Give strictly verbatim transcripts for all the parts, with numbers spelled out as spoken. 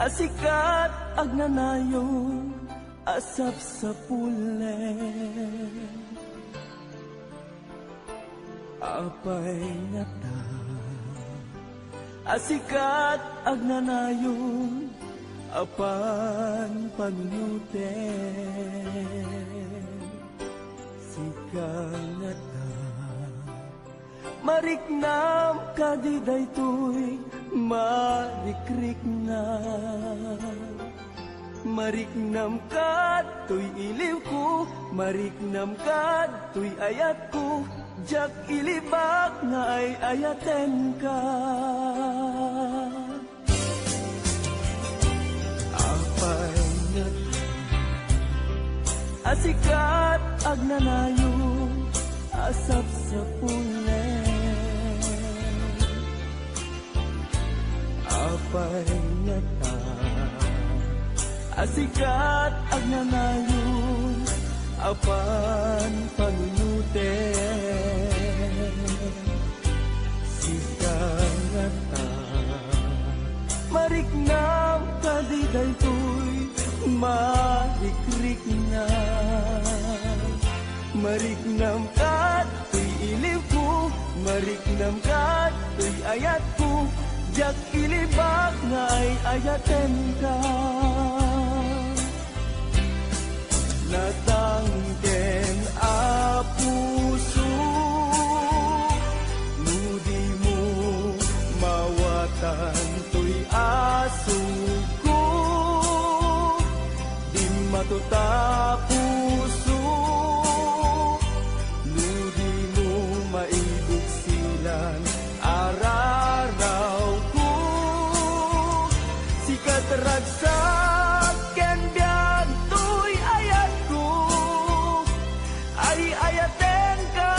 A sikat agnanayon a sapsapulen. Apay ngata a sikat agnanayon a panpanunuten. Sika ngata, mariknam kadi daytoy marikriknam. Mariknam kadtoy iliwko, mariknam kadtoy ayatko, diak ilibak nga ay-ayatenka. Apay ngata a sikat agnanayon a sapsapulen. Apay ngata a sikat agnanayon a panpanunuten. Sika ngata, mariknam kadi daytoy marikriknam. Mariknam kadtoy iliwko, mariknam kadtoy ayatko, diak ilibak nga ay-ayatenka. Natangken a puso, no di mo mawatan toy asugko. Dimmato ta puso, no di mo maibuksilan ararawko. Sikat ragsak ken biag toy ayatko, ay-ayatenka,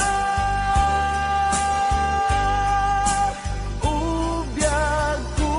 o biagko.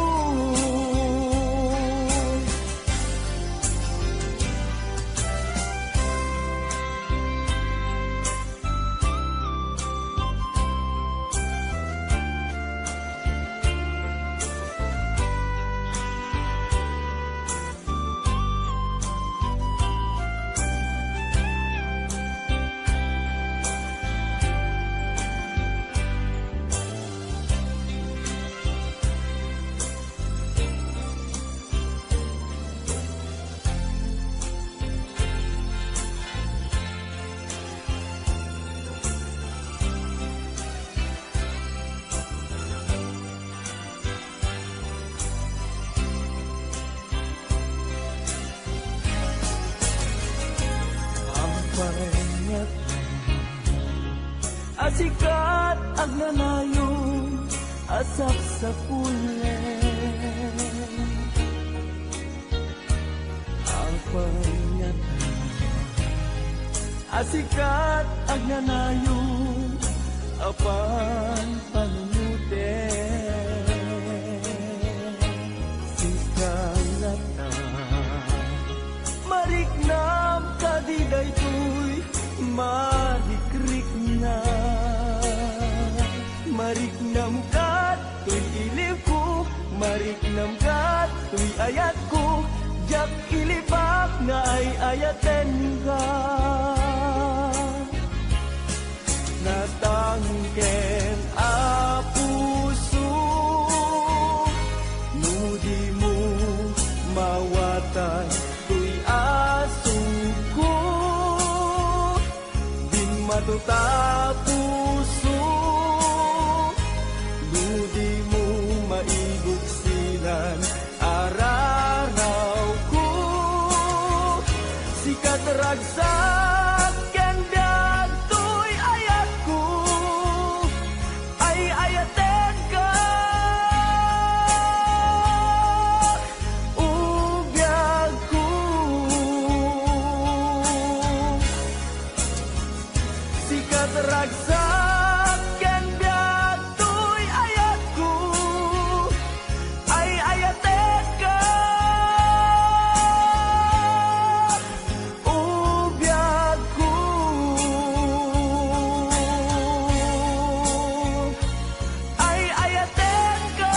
Amparengat a sikat agnanayon a sapsapulen. Apaingatan a sikat agnanayon a panpanunuten. Sika ngata, mariknam kadi daytoy marikriknam. Mariknam kadtoy iliwko, mariknam kadtoy ayatko, diak ilibak nga ay-ayatenka. Natangken a puso, no di mo mawatan toy asugko. Dimmato ta puso, no di mo maibuksilan ararawko. Sikat ragsak ken biag toy ayatko, ay-ayatenka, o biagko. Sikat ragsak ken biag toy ayatko, ay-ayatenka, o biagko. Ay-ayatenka.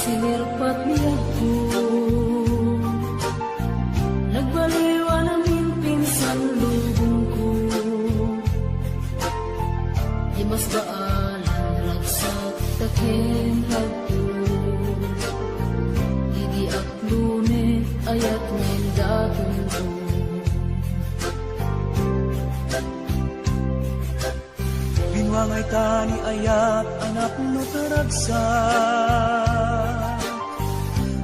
Sinerpat ni agko, nagbaliwan amin pinsan lubongko. Di mas baalan ragsak ta ken agko. Idi aklone, ayat nga indatonko. Binuangay ta ni ayat a napno ta ragsak.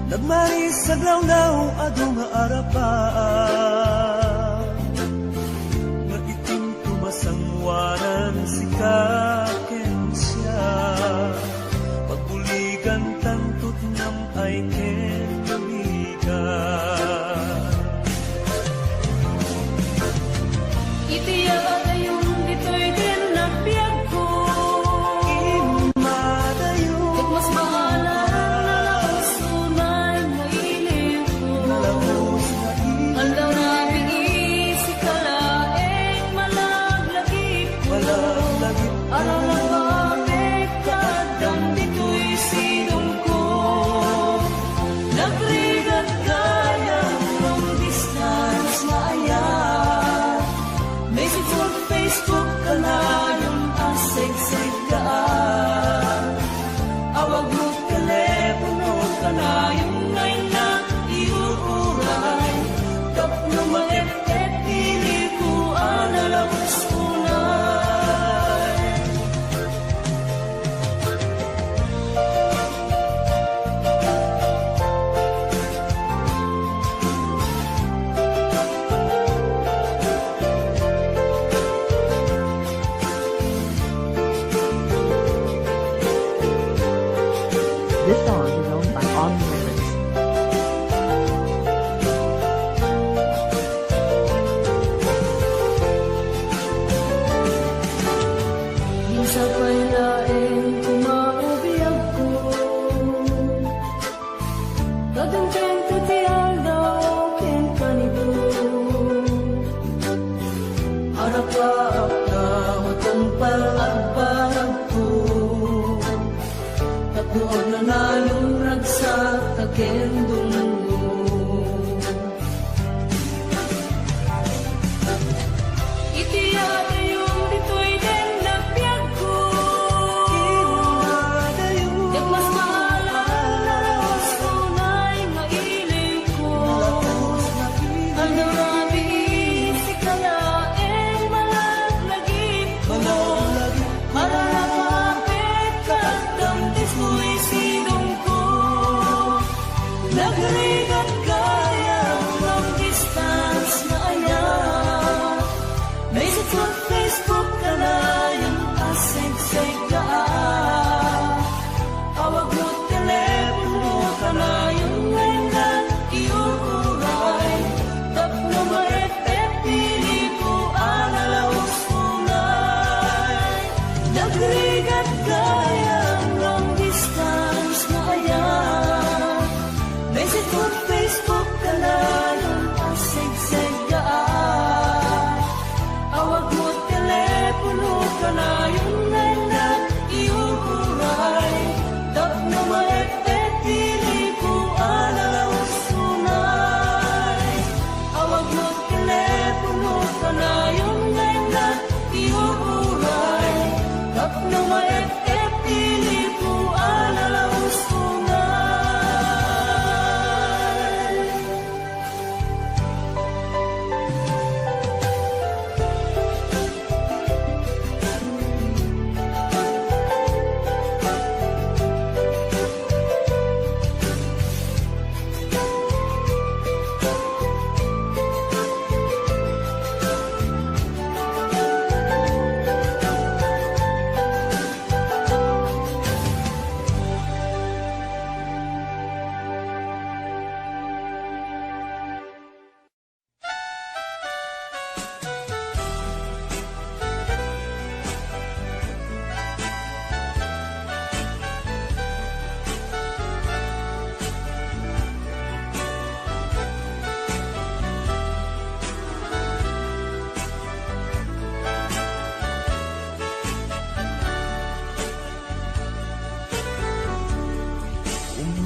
Nagmaris aglawlaw adu nga arapa. Nga itim tumasanguanan sika ken siak. Pagbuligan tanto ti nam-ay ken bigat. Iti yaadayon ditoy ken nagbiagko. Immadayon. Ket mas baalan a laus unay nga ileko. Laus nga ileko. Aldaw rabii sika laeng malaglagipko. Malaglagipko. Ararabakek ta addam ditoy sidongko. Nagrigat gayam long distance nga ayat. Message on Facebook kanayon a segseggaan. Awag no telepono kanayon nga innak iuray. Tapno maep-ep iliko a nalaus unay. This song is owned by Omni Records. Minsan pay laeng koma a biagko. Kadengdengto ti aldaw ken kanito. Arapa, arapa, matungpal agbagko. Tapno agnanayon ragsak ta ken dumngeg. Iti yaadayon ditoy ken nagbiagko. Ket mas baalan a laus unay nga ileko. Aldaw rabii sika laeng malaglagipko. Ararabakek ta addam ditoy sidongko. Nagrigat gayam long distance nga ayat. Message on Facebook kanayon a segseggaan. Awag no telepono kanayon nga innak iuray. Tapno maep-ep iliko a nalaus unay. Nagrigat gayam long distance nga ayat. Message on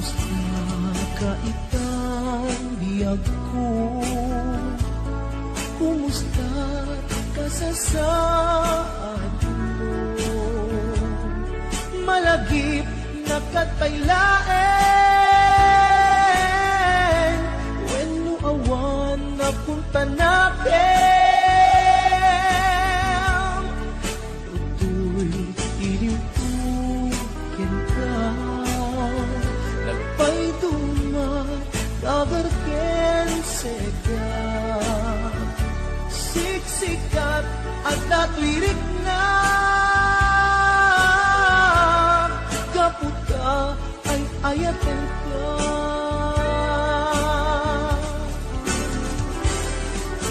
Kumusta ka itan biagko? Kumusta kasasaad mo? Malagip na kat pay laeng wenno awan napunta nakem. Toy ilimpo kenka, nagpaiduma, dagar ken sega. Siksikat, adda toy rikna, gapu ta ay-ayatenka.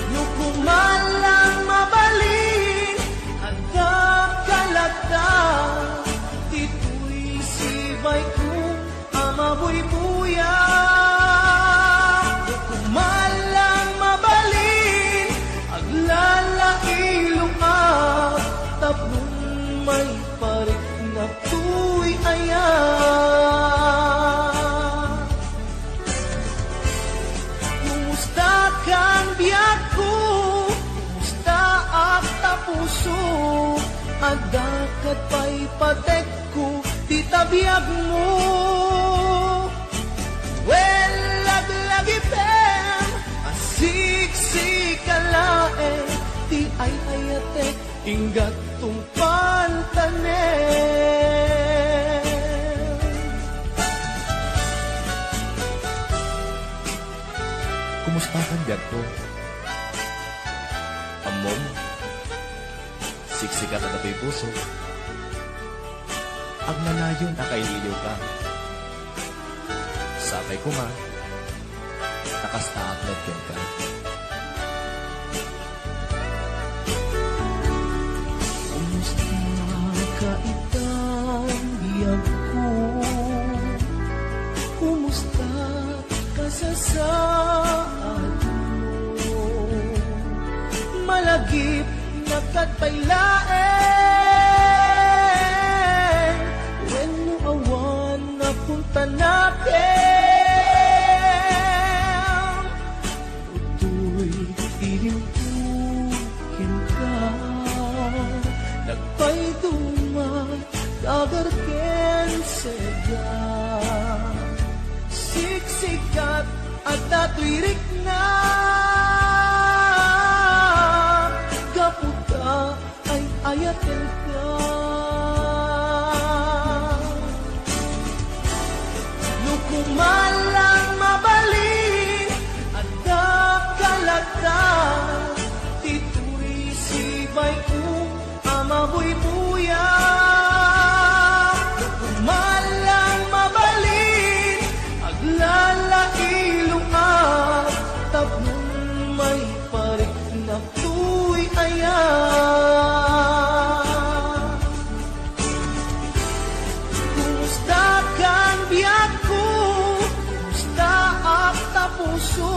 No kumalang mabalin, adda ka latta, ditoy sibayko a mabuybuya. No kumalang mabalin, aglalailok a tapno may pariknak toy aya. Kumusta kan biagko? Kumusta ak ta puso? Adda ket pay patekko dita biagmo? Wen, laglagipem a siksika laeng ti ay-ayatek. Inggat tungpal tanem. Kumusta kan biagko? Ammom, siksikat a datoy puso. Agnanayon a kailiwka. Sapay koma, ta kasta ak met kenka. Kumusta ka itan biagko? Kumusta kasasaad mo? Malagip na kat pay laeng wenno awan napunta nakem. Toy ilimpo kenka, nagpaiduma, dagar ken sega. Siksikat, adda toy rikna, gapu ta ay-ayatenka. No kumalang mabalin, adda ka latta, ditoy sibayko a mabuybuya. No kumalang mabalin, aglalailok a tapno may pariknak toy aya. Kumusta kan biagko? Kumusta ak ta puso?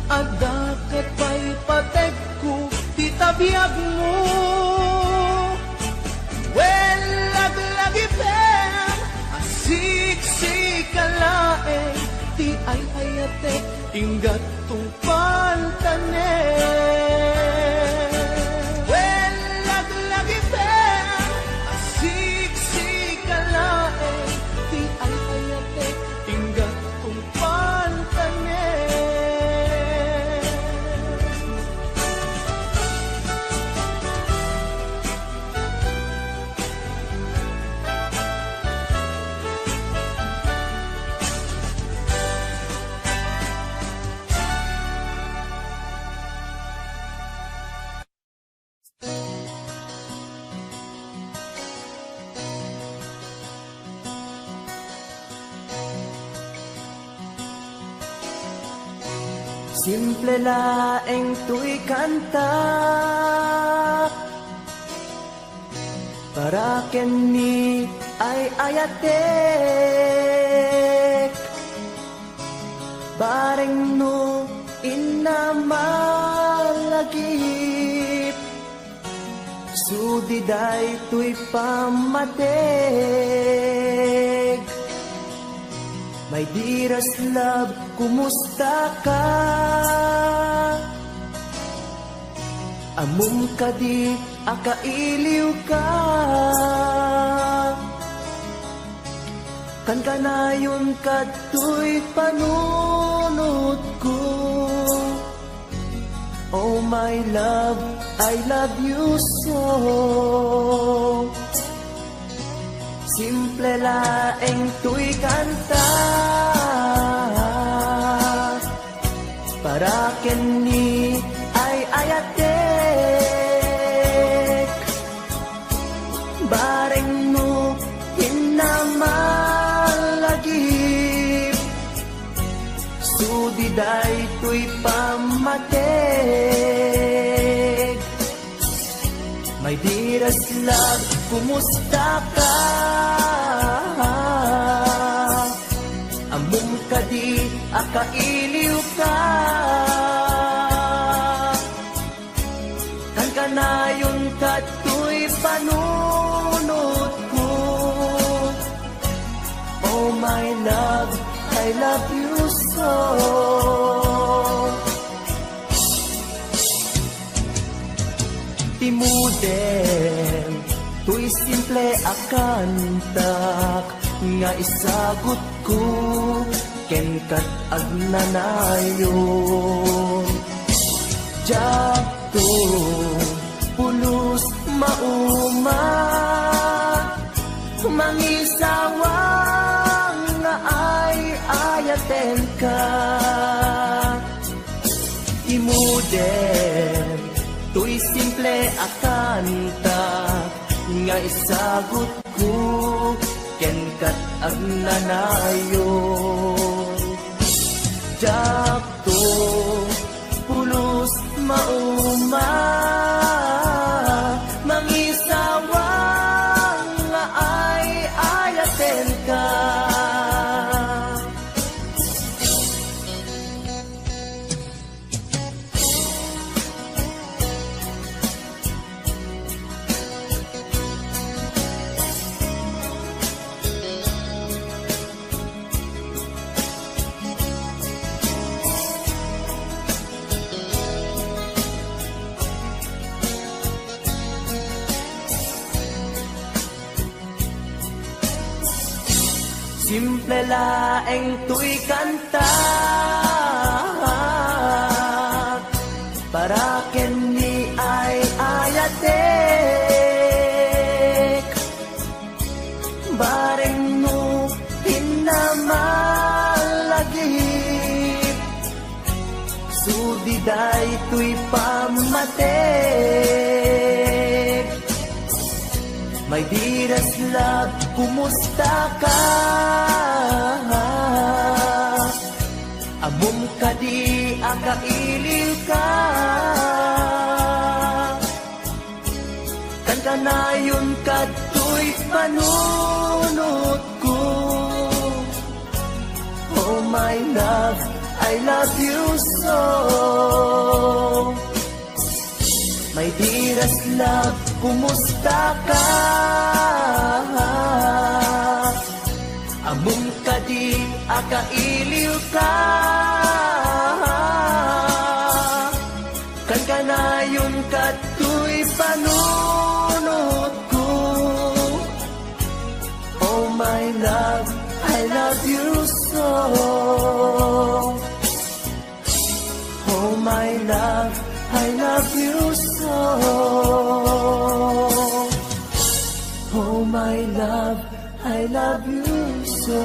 Adda ket pay patekko dita biagmo? Wen, laglagipem a siksika laeng ti ay-ayatek, inggat tungpal tanem. Wen, laglagipem a siksika laeng ti ay-ayatek, inggat tungpal tanem. Simple laeng toy kanta para ken ni ay-ayatek. Bareng no inna malagip, sudi daytoy pammateg. My dearest love, kumusta ka? Ammom kadi a kailiw ka? Kankanayon kadtoy panunotko. Oh my love, I love you so. Simple laeng toy kanta para ken ni ay-ayatek. Bareng no kinnamalagip, sudi daytoy pammateg. My dearest love, kumusta ka? Ammom kadi a kailiw ka? Kankanayon kadtoy panunotko. Oh my love, I love you so. Ti modem toy simple a kantak nga isagutko kenka agnanayon. Diakto pulos mauma, mangisawang nga ay-ayatenka. Ti modem toy simple a kanta nga isagutko kenka agnanayon. Diakto pulos mauma, mangisawang nga ay-ayatenka. Simple laeng toy kanta para ken ni ay-ayatek. Bareng no kinnamalagip, sudi daytoy pammateg. My dearest love, kumusta ka? Ammom kadi a kailiw ka? Kankanayon kadtoy panunotko. Oh my love, I love you so. My dearest love, kumusta ka? Ammom kadi a kailiw ka? Kankanayon kadtoy panunotko. Oh my love, I love you so. Oh my love, I love you so. Oh my love, I love you so.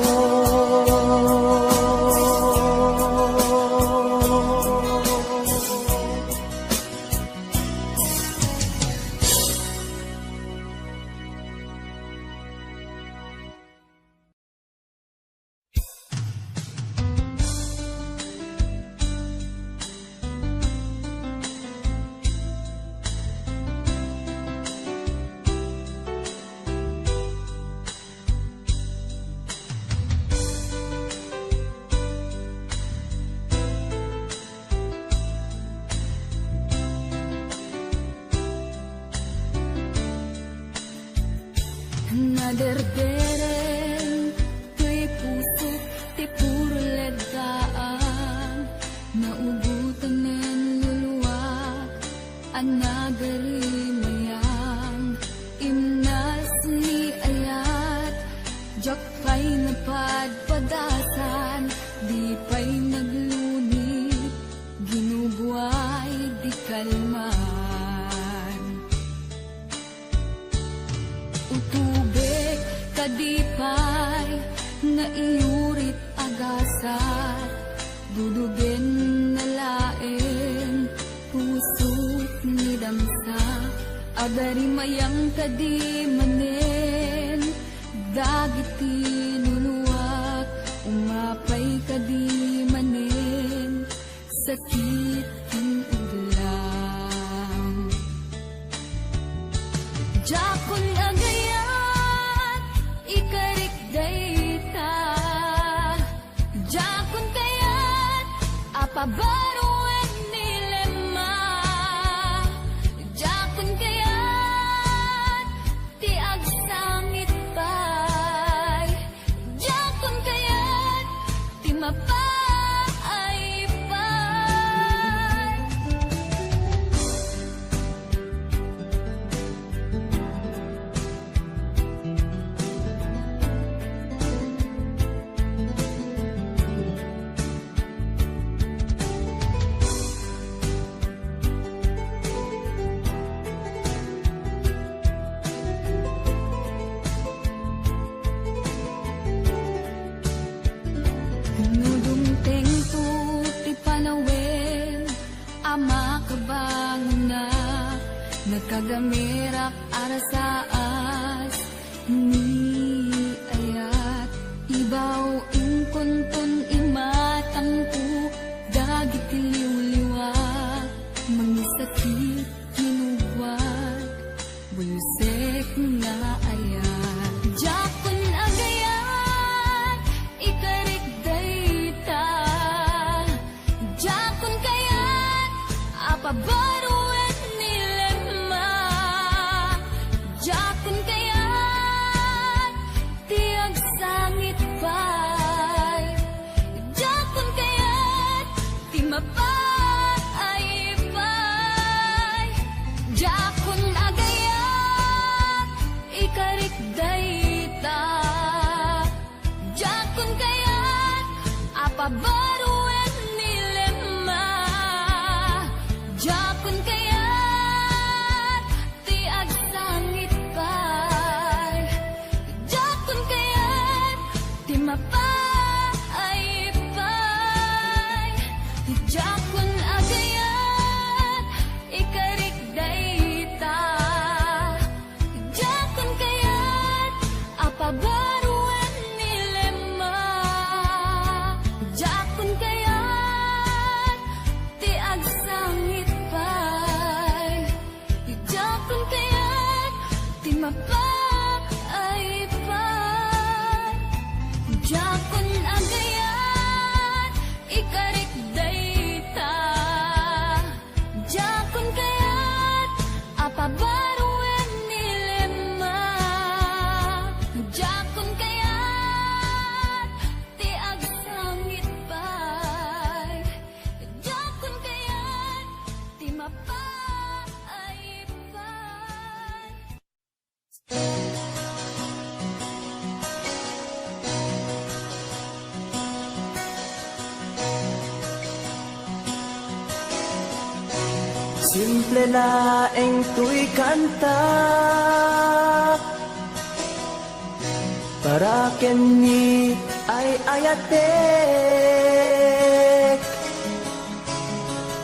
Naderdereng toy pusok ti Iurit a gasat, dudugen na laeng pusok ni damsa. Agarimayam kadi manen dagiti nuluak, umapay kadi manen sakit ken ublang. Diakon agayat, ikarik dayta. Diakon kayat a pabaruen ni Lemma. Diakon kayat ti agsangit pay. Diakon kayat ti mapaay pay. No dumtengto ti panawen a makabangonnak, nagkagamerak a rasaas ni ayat. Ibaw inkunton imatangko dagiti liwliwa, mangisakit kinugwat, bulsek nga ayat. Diakon agayat, ikarik dayta. Diakon kayat a pabaruen ni Lemma. Diakon kayat ti agsangit pay. Diakon kayat ti mapaay pay. Diakon agayat, ikarik dayta. Diakon kayat a pabaruen ni Lemma. Diakon kayat ti agsangit pay. Diakon kayat ti mapaay pay. Diakon agayat, ikarik dayta. Diakon kayat a pabaruen ni Lemma. Diakon kayat ti agsangit pay. Diakon kayat ti mapaay pay. Diakon agayat, ikarik dayta. Diakon kayat a pabaruen ni Lemma. Diakon kayat ti agsangit pay. Diakon kayat ti mapaay pay. Simple laeng toy kanta, para ken ni ay-ayatek.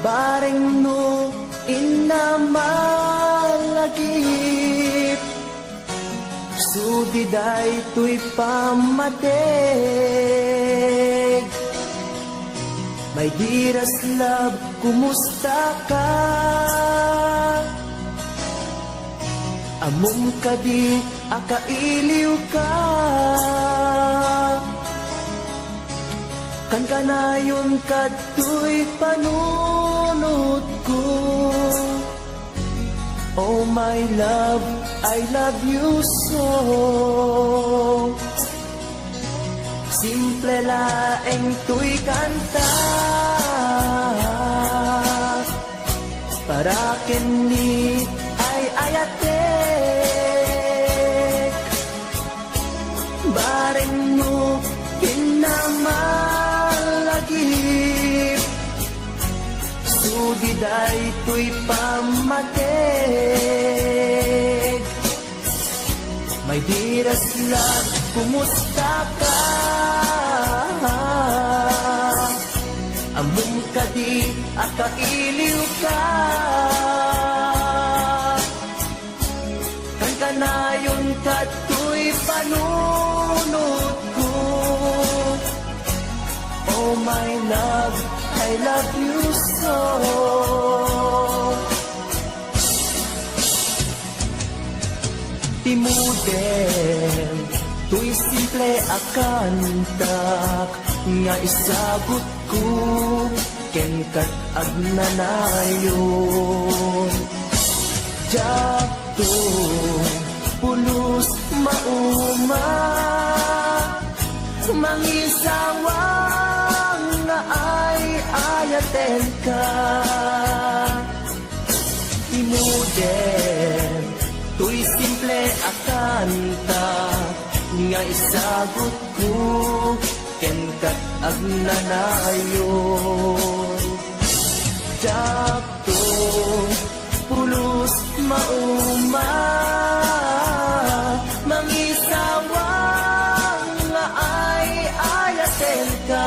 Bareng no inna malagip, sudi daytoy pammateg. My dearest love, kumusta ka? Ammom kadi a kailiwka? Kankanayon kadtoy panunotko. Oh my love, I love you so. Simple laeng toy kanta, para ken ni ay-ayatek. Bareng no inna malagip, sudi daytoy pammateg. My dearest love, kumusta ka? Kailiwka, kankanayon kadtoy panunotko. Oh my love, I love you so. Ti modem toy simple a kantak nga isagutko kenka agnanayon. Diakto pulos mauma, mangisawang nga ay-ayatenka. Ti modem toy simple a kanta nga isagutko kenka agnanayon. Diakto pulos mauma, mangisawang nga ay-ayatenka.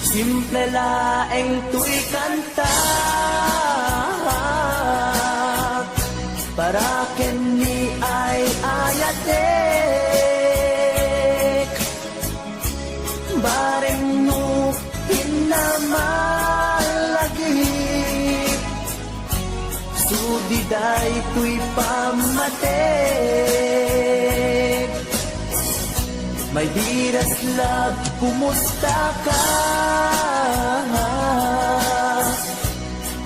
Simple laeng toy kanta para ken ni ay-ayatek. Bareng no pinammalagip, sudi daytoy pammatek. My dearest love, kumusta ka?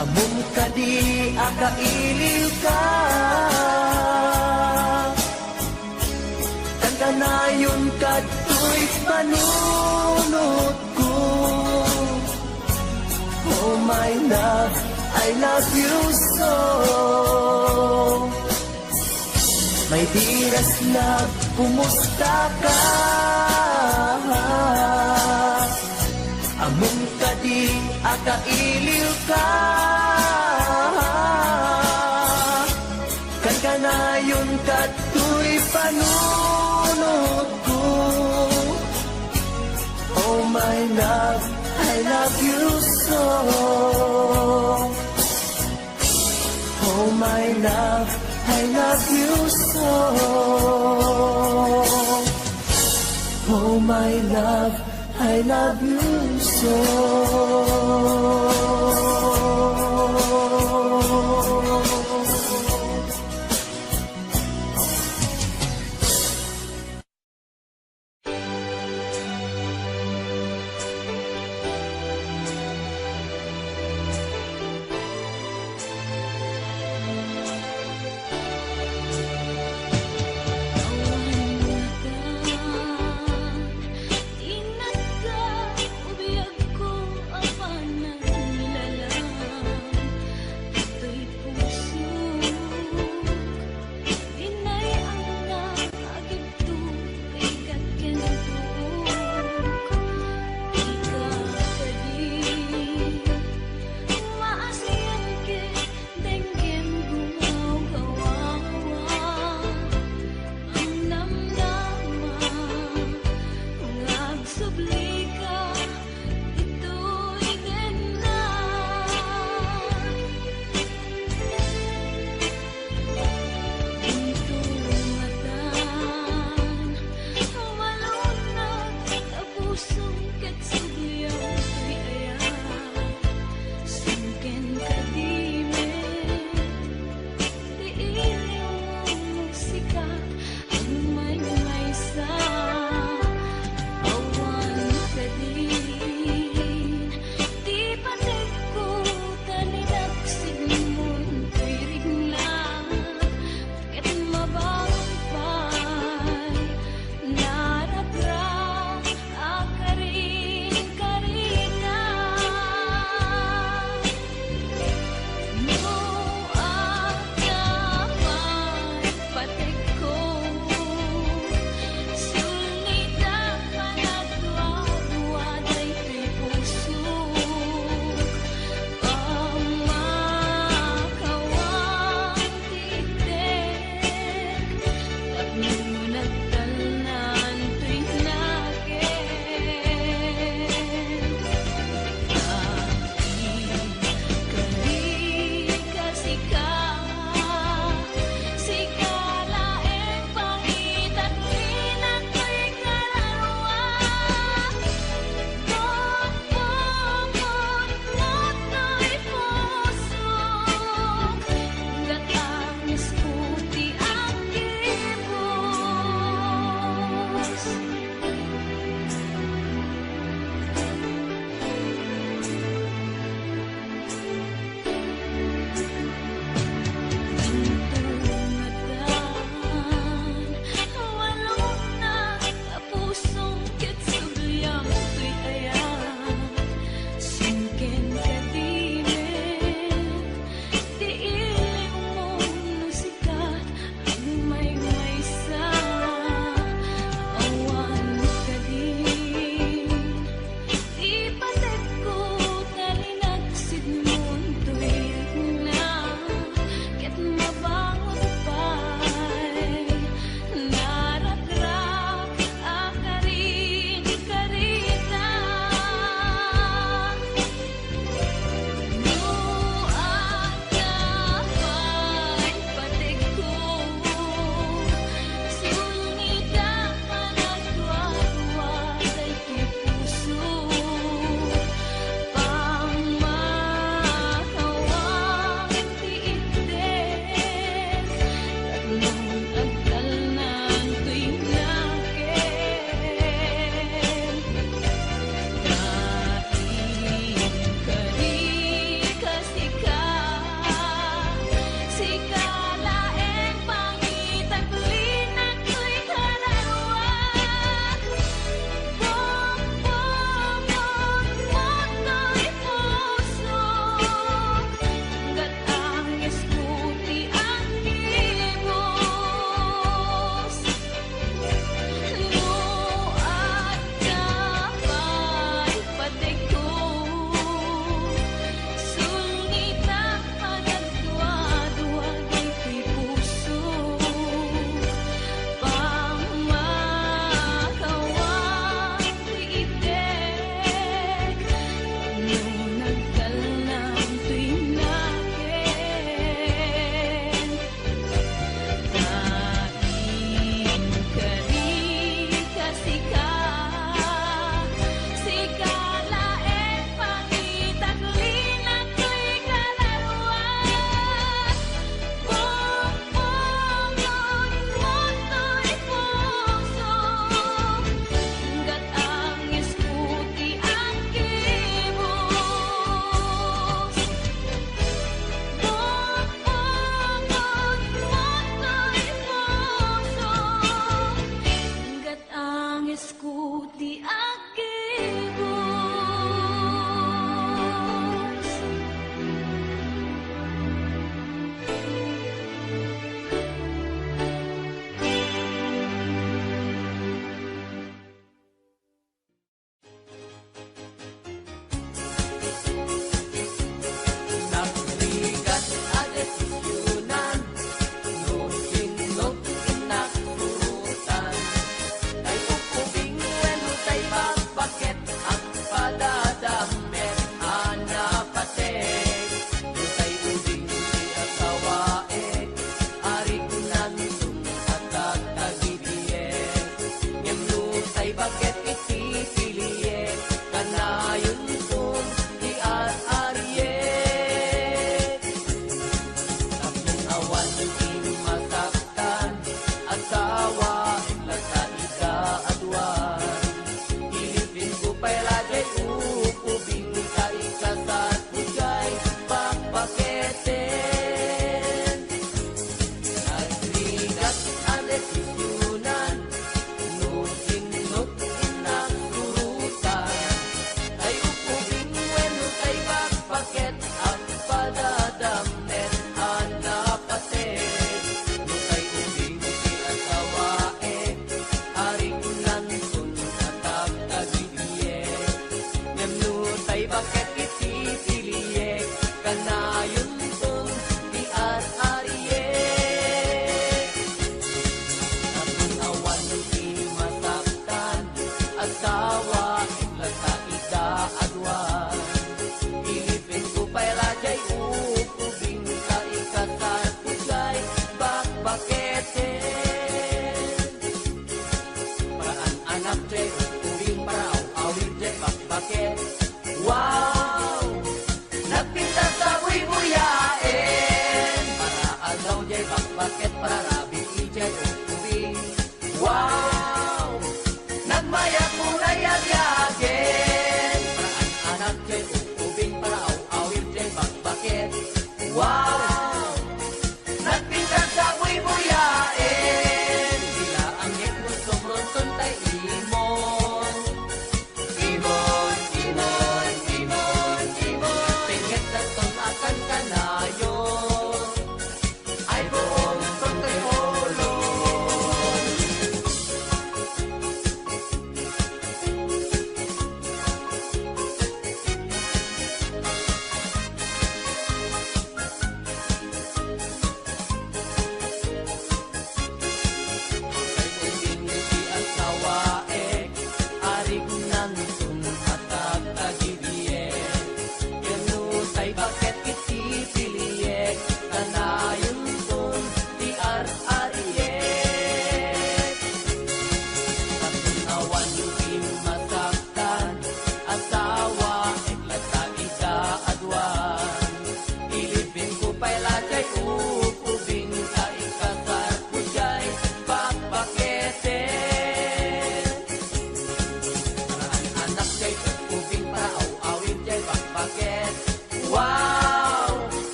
Ammom kadi a kailiwka? Kankanayon kadtoy panunotko. Oh my love, I love you so. My dearest love, kumusta ka? Ammom kadi a kailiwka? Kankanayon kadtoy panunotko. Oh my love, I love you so. Oh my love, I love you so. Oh my love, I love you so.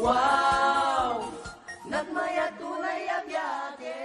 Wow! Nagmayat tunay a biahe!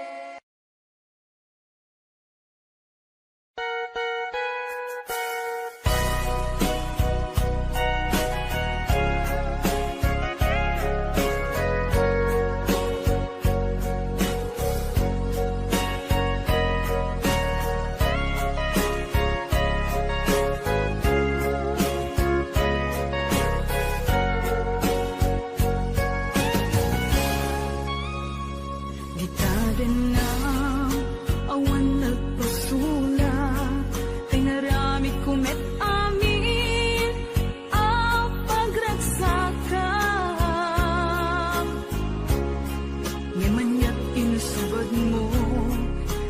Dita dayna, awan nagpasulak, ta inaramidko met amin a pagragsakam. Ngem aniat insubadmo,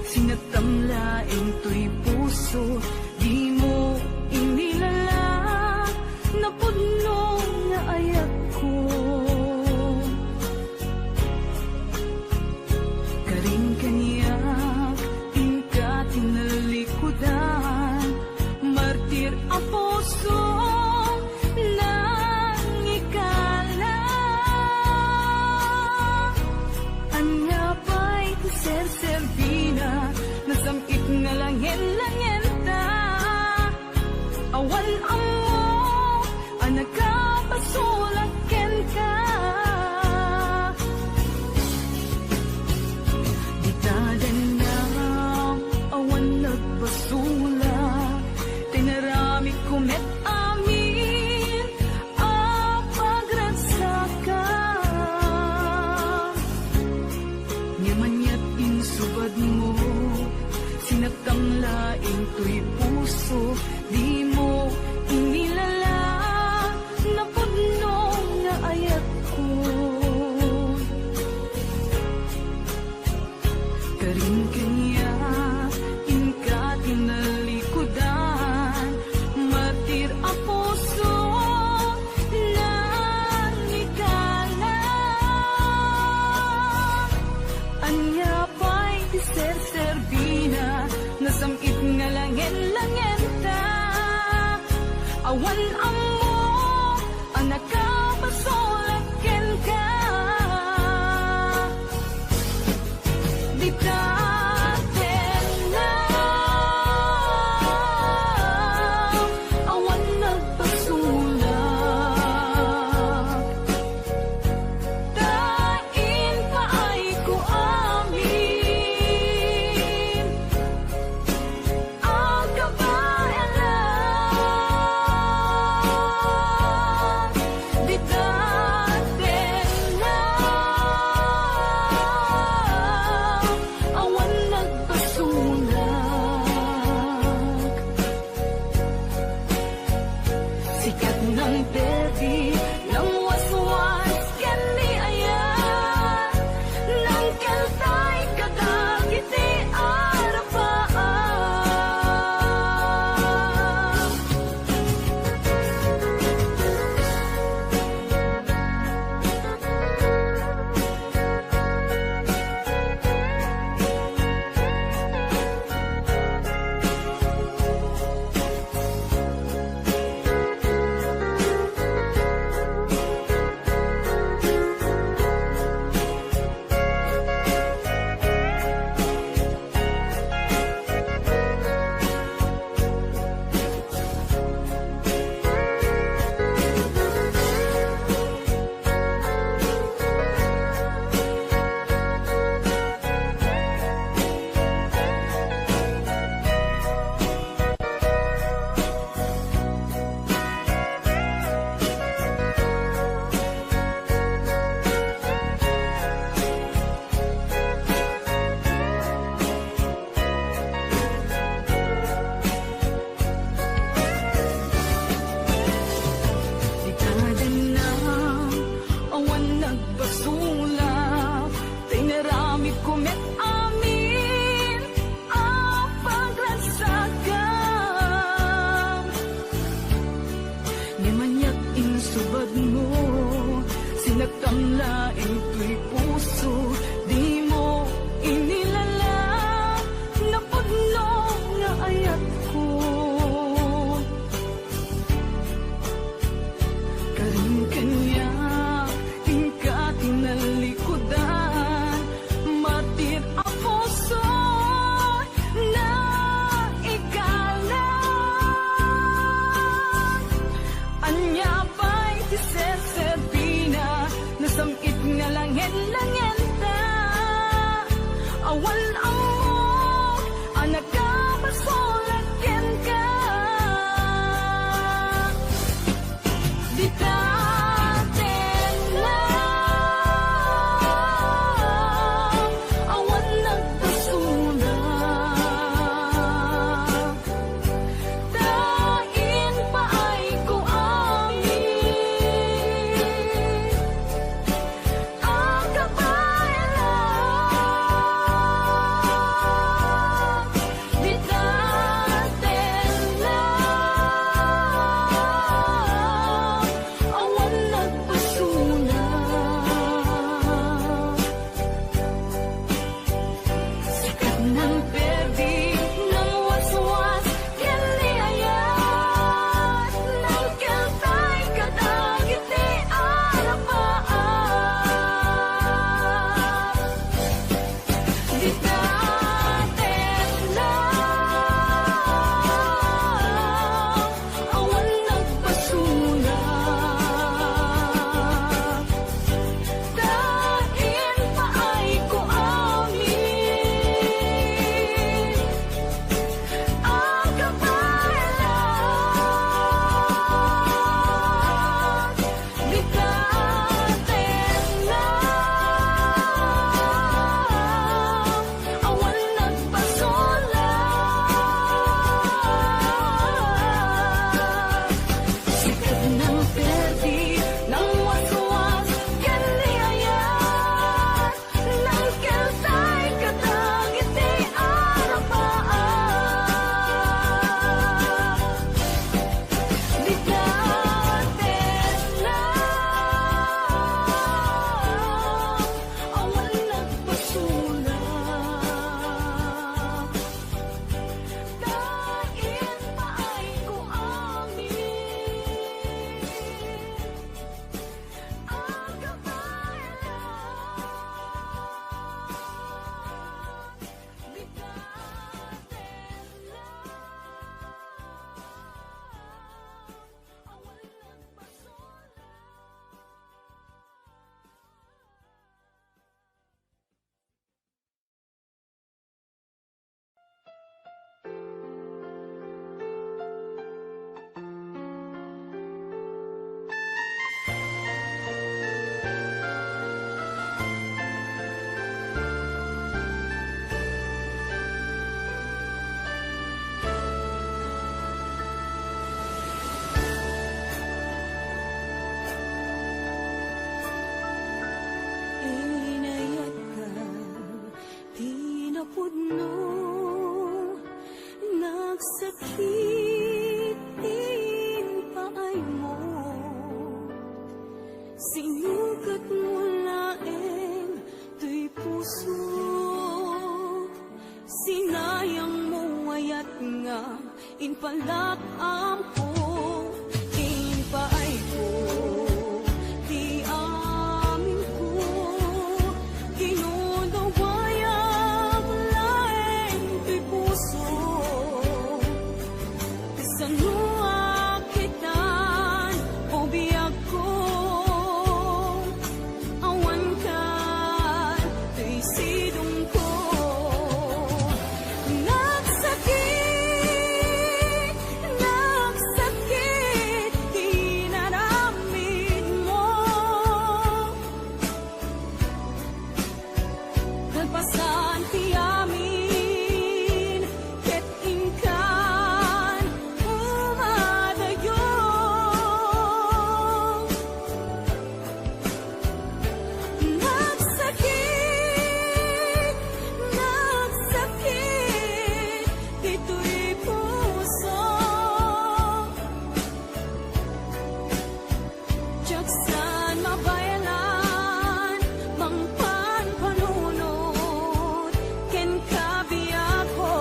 sinaktam laeng toy puso, dimo inilala, napudno nga ayatko. Karin kaniak, inka tinalikudan, martir a puso, nangikala. Ania pay ti serserbina, nasam-it nga langen-langenta. Awan ammo a nakapasulak kenka. Dita dayna, awan nagpasulak, ta inaramidko met amin a pagragsakam. Ngem aniat insubadmo, sinaktam laeng toy puso, dimo inilala, napudno nga ayatko. Karin kaniak, inka tinalikudan, martir a puso, nangikala. Ania pay ti serserbina, nasam-it nga langen-langenta. Awan ammo a nakapasulak kenka. Dita dayna, awan nagpasulak. Ta impaayko amin a kabaelan. Dita dayna, awan nagpasulak. Sikat nang perdi, nang waswas ken ni ayat, nang kaltay kadagiti arapaam. Dita dayna, awan nagpasulak, ta inaramidko met amin a pagragsakam. Ngem aniat insubadmo, sinaktam laeng toy puso, dimo inilala, napudno nga ayatko. Karin kaniak, inka Pudno, nagsakit ti impaaymo. Sinukatmo laeng toy pusok. Sinayangmo ayat nga impalak-amko, impaayko ti amin ko. Kinudawayag laeng toy puso. Kasano a kitan, o biagko? Awan kan toy sidongko. Nagsakit, nagsakit ti inaramidmo. Kalpasan ti amin, ket inkan umadayo. Nagsakit, nagsakit ditoy puso. Diak saan mabaelan, mangpanpanunot kenka, biagko.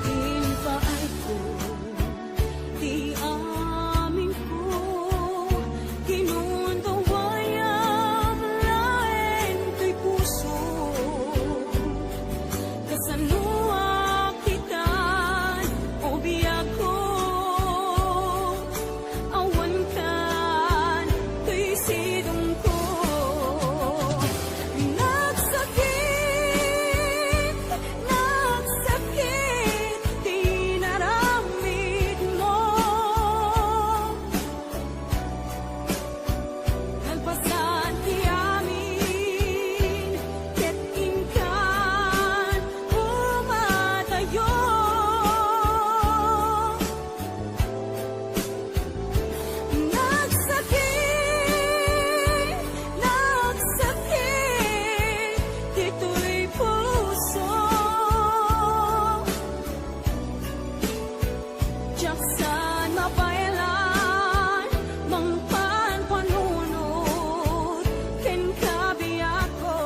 Impaayko ti amin ko, kinudawayag laeng toy puso. Kasano a kitan, o biagko? Awan kan toy sidongko. Nagsakit, nagsakit ti inaramidmo. Kalpasan ti amin, ket inkan umadayo. Nagsakit, nagsakit ditoy puso. Diak saan mabaelan, mangpanpanunot kenka, biagko.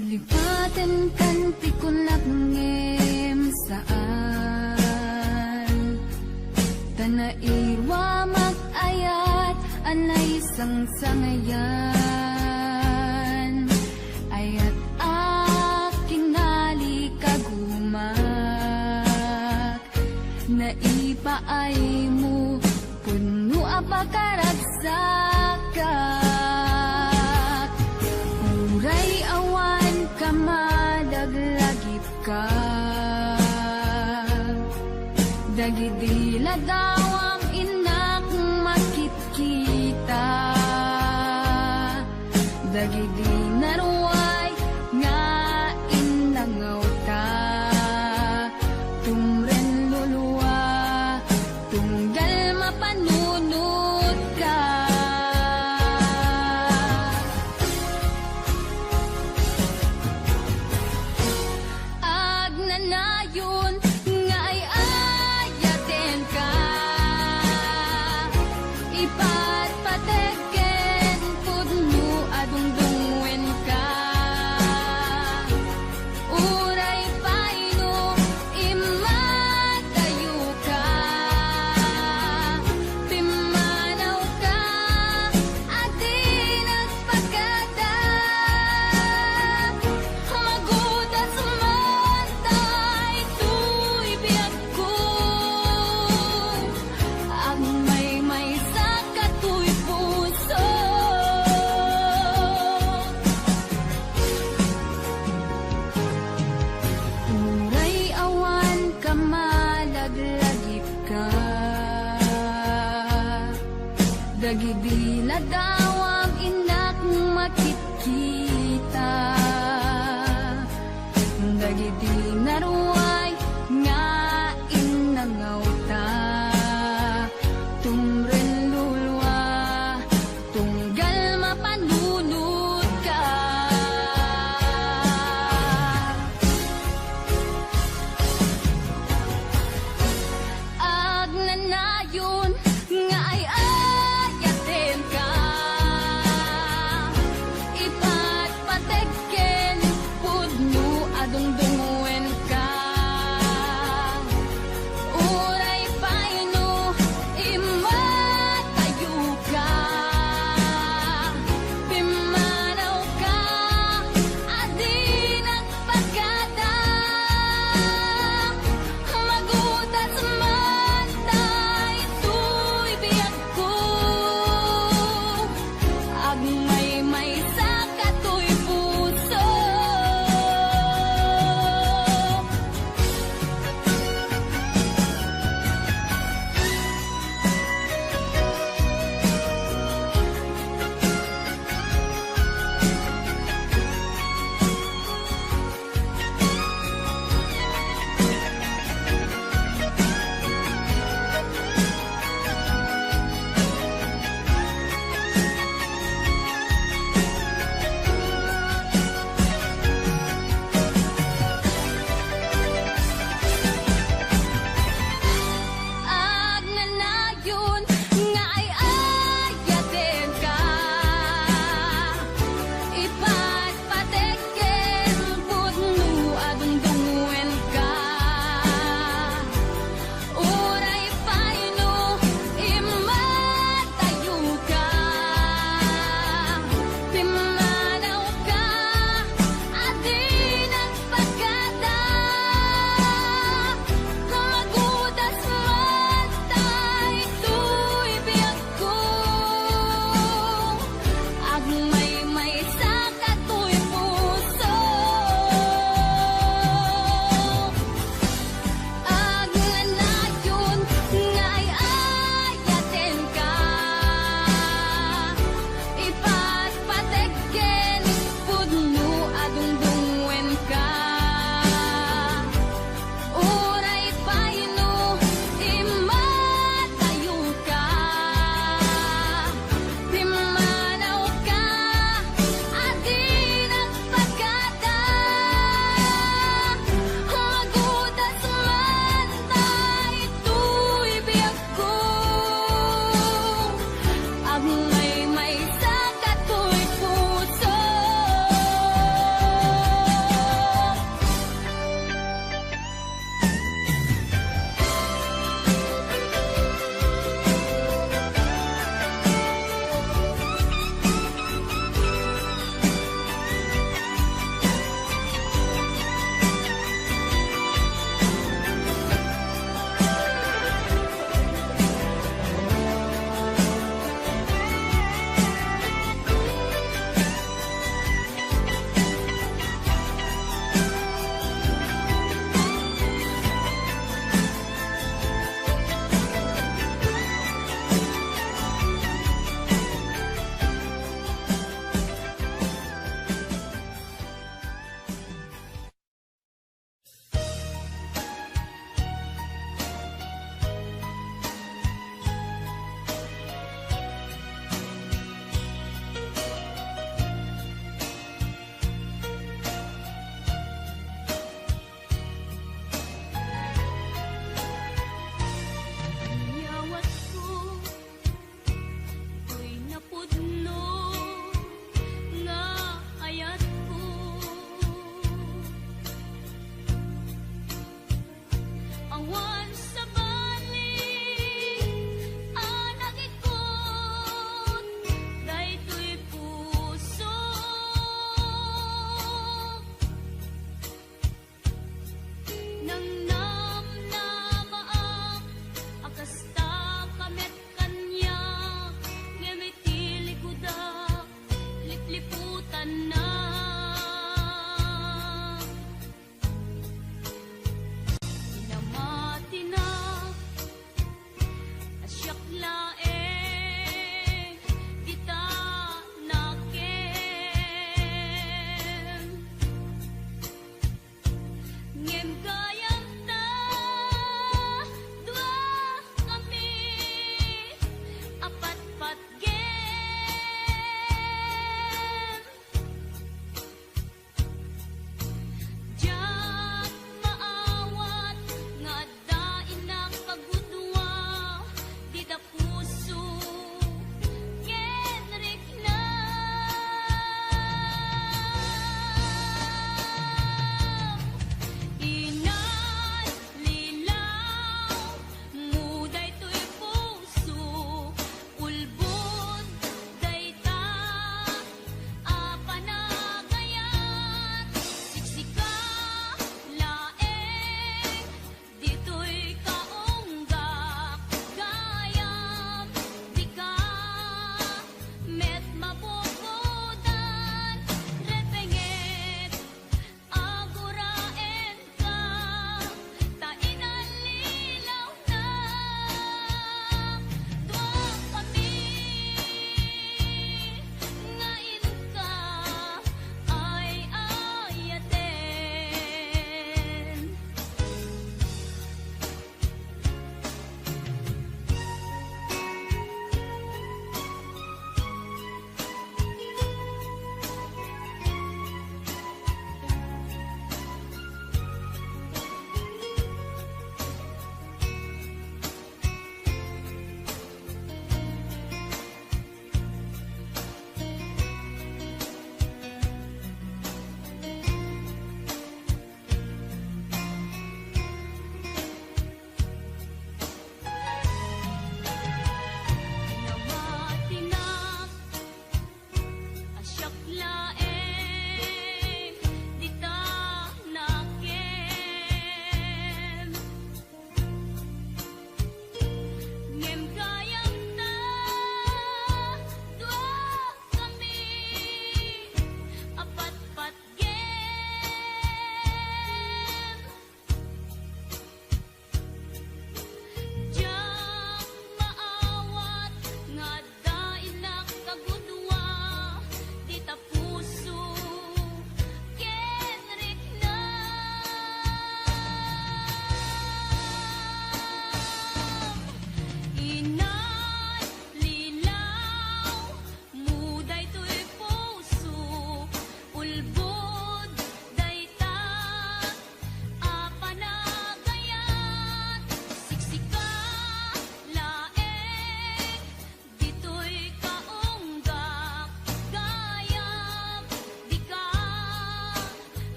Lipatenkan ti kunak ngem saan, ta nairuamak ayat a naisangsangayan. Ayat a kinalikagumak, naipaaymo, pudno a pakaragsakak. Uray awan ka, malaglagitka. Dagidi ladawam innak makitkita. Dagidi naruay nga innangawta, tumren lulua, tunggal mapanunotka. Agnanayon nga ay-ayatenka, ipatpateg ken pudno a dungdungngoenka. Uray pay no Dagidi ladawam innak makitkita, dagidi naruay nga innangawta, tumren lulua, tunggal mapanunotka. Agnanayon nga ay-ayatenka, ipatpateg ken pudno a dungdungenka.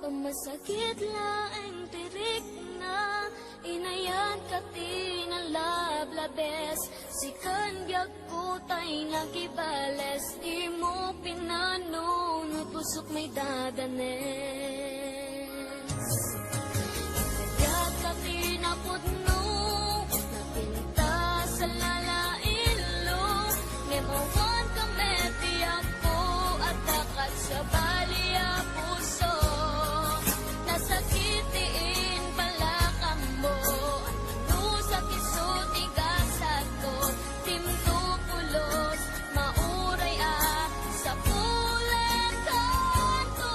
Masakit laeng ti rikna, inayan ka ti nalablabes. Sikan biagko tay nakibales, dimo pinanunot, pusok maidadanes. Inayat ka ti napudno, napintas a lalailo, ngem awan ka met ti Apo, adda kat sabali a puso. Nasakit ti imbalakangmo, anusa ti isu ti gasatko, dimto pulos, mauray a sapulenkanto.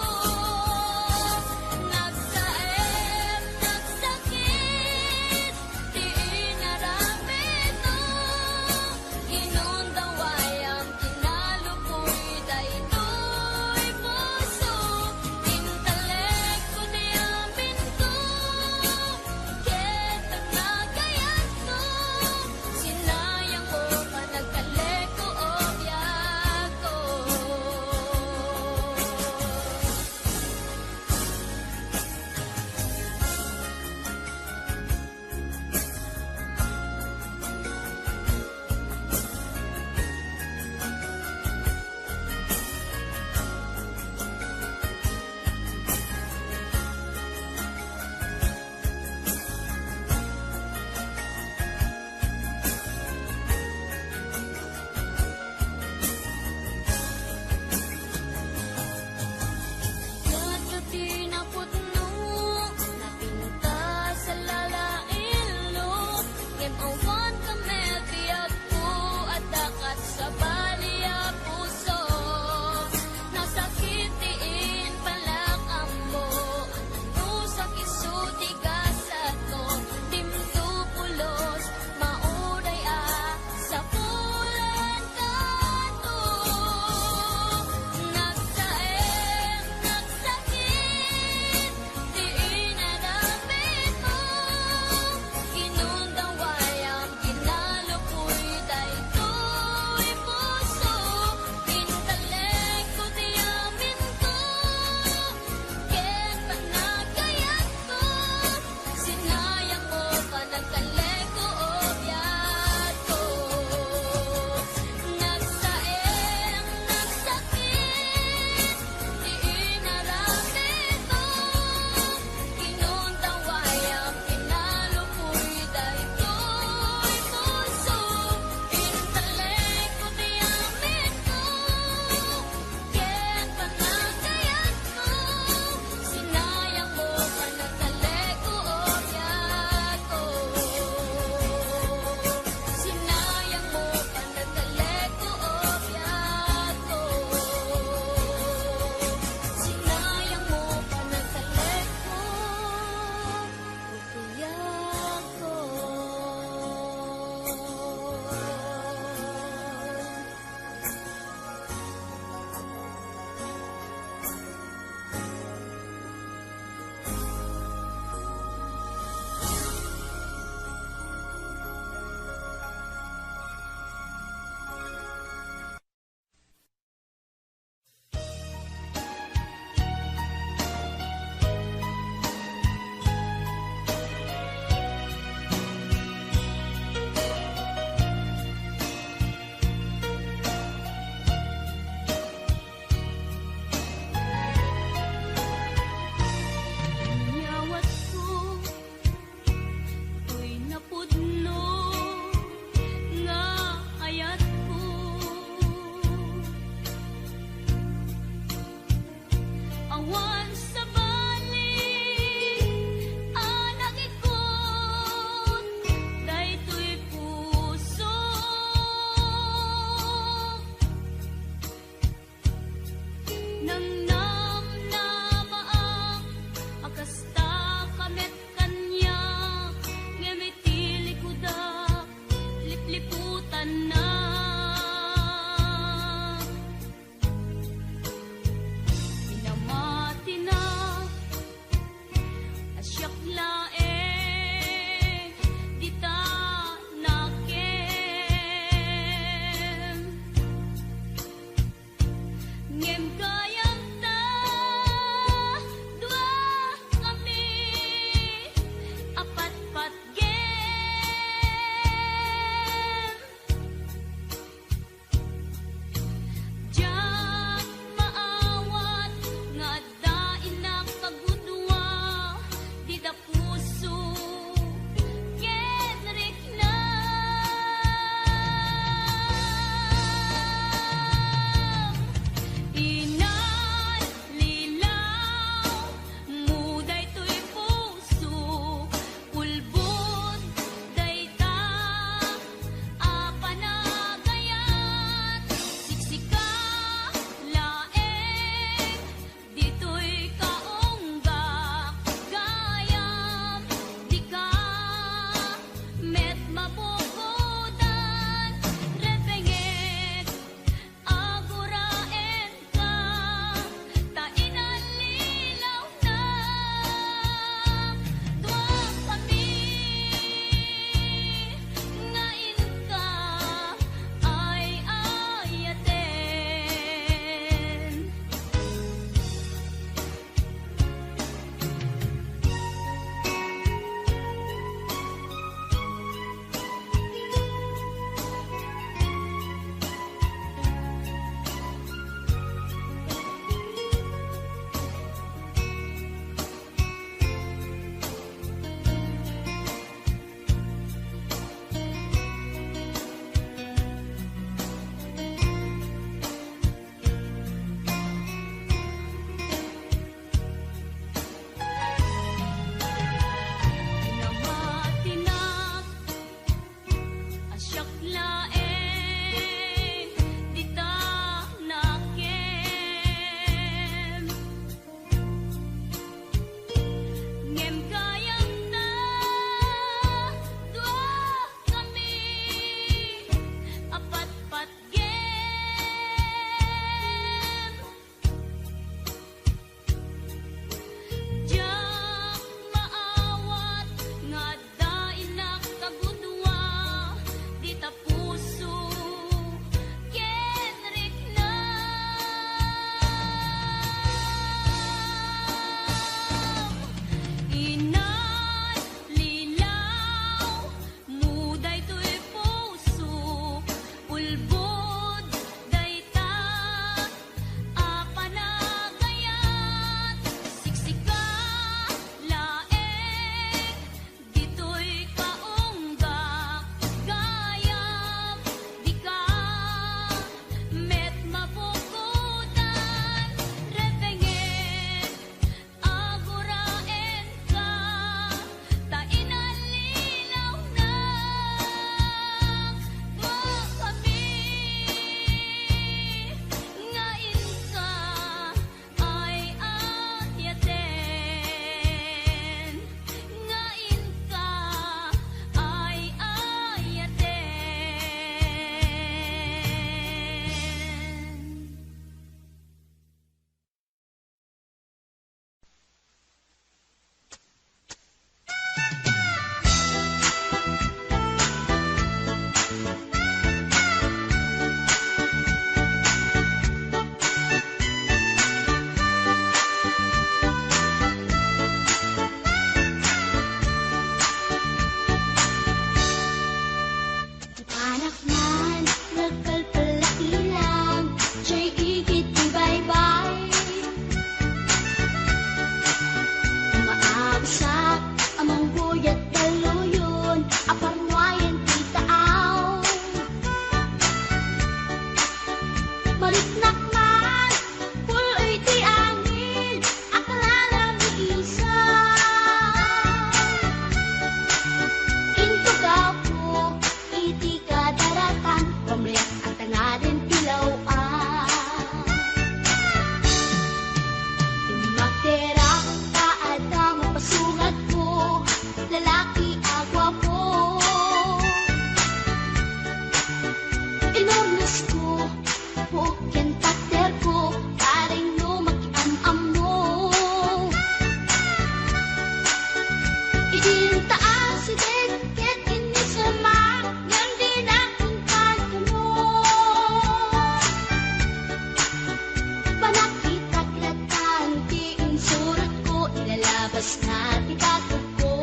Kas nga ti bakudko.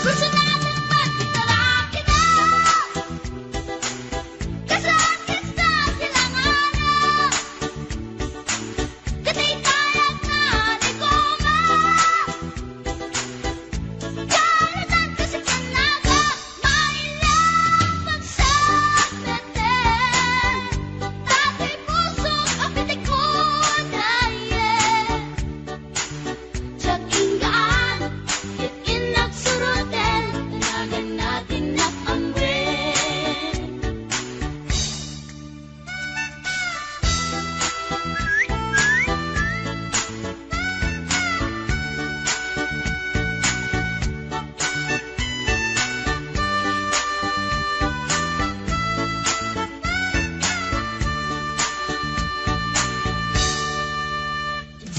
Personal man ti talakida. Kas artista ti langana. Katay tayak na di koma. Karatan kasi kanaga. Maila pagsakmeten. Tatay puso a pitikon tayen. Diak inggaan, ket innak suroten, danagan natin nak amwen.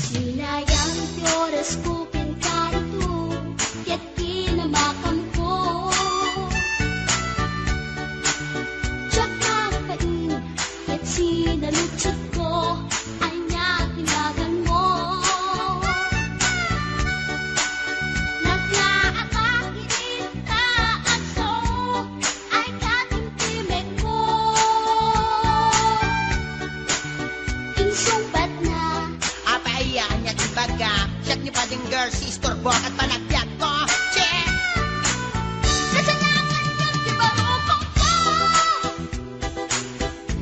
Sinayang ti orasko ken karito, ket kinamakamko. Diak agpain, ket sinaludsodko, ania ti naganmo? Naglaaka iti taadso, ay katimtimekko. Insungbatna. Apay, ania ti ibaga? Siak ni Bading Girl, si istorbo ket panagbiagko. Che! Kasanakan ket ti barukongko.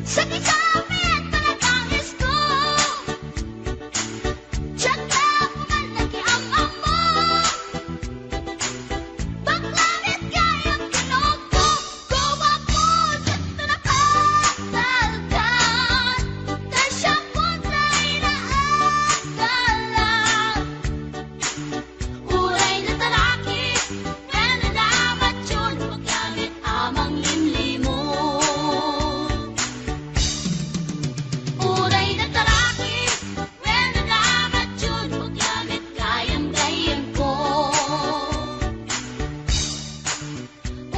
Sakisapit panabangisko. Diak la kuman nakiam-ammo. Bakla met gayam kinokko, guwapos ket napagtalkan, ta siak kontra inaagalan. Uray natarakis, wenno namatyon, bakla met a manglimlimon. Uray natarakis, wenno namatyon, bakla met gayam-gayyemko.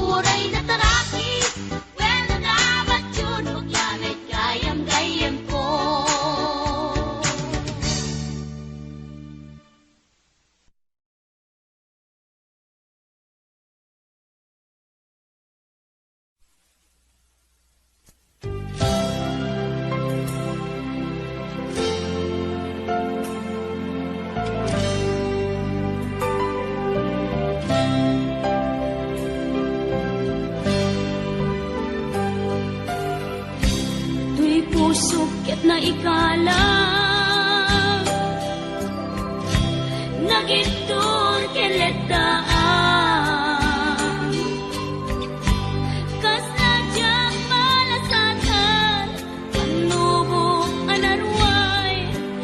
Uray natarakis, wenno namatyon, bakla met gayam-gayyemko. Toy pusok ket naikalang, nagittor ken lettaan. Kas a diak malasatan, pannubok a naruay,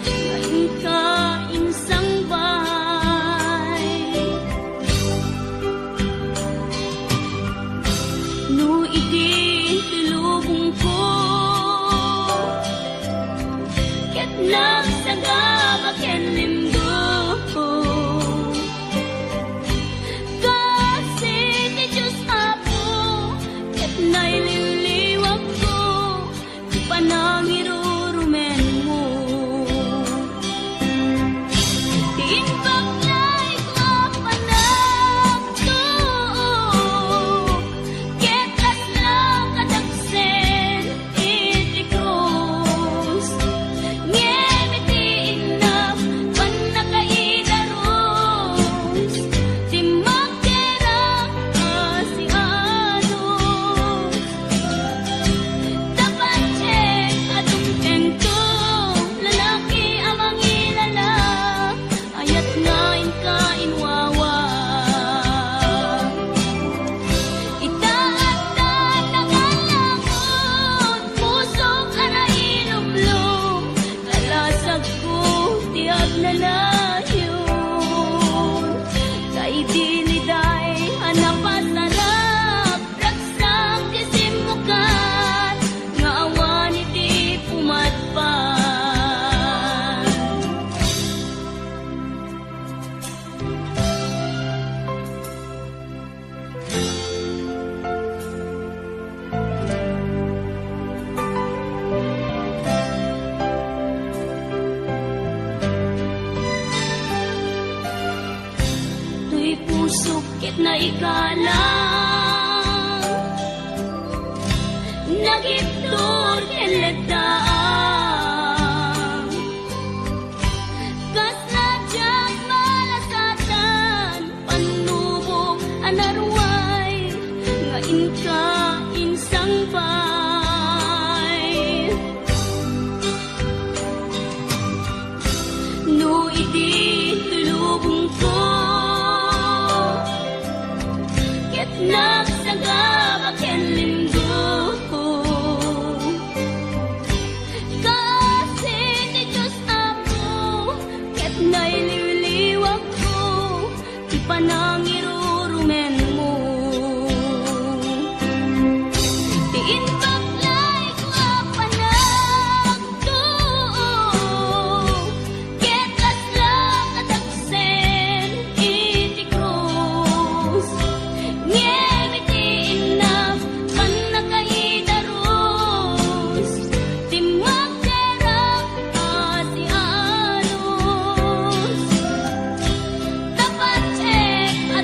nga inka insangbay. No idi ti lubongko, ket nagsagaba ken limgo, Sukit na ikalang nagibtur ken leddaan. Kasla diak malasatan, pannubok a naruay nga inka insangpay. No idi tulubongko, ket nagsagaba ken linggo, kaasi ti Dios Apo, ket nailiwliwakko ti panangirurumenmo. Ti imbag layko a panagtuo, ket kasla kadagsen iti krus. Ngem iti innap, pannakaidarus, ti magderag a sianus. Tapatek a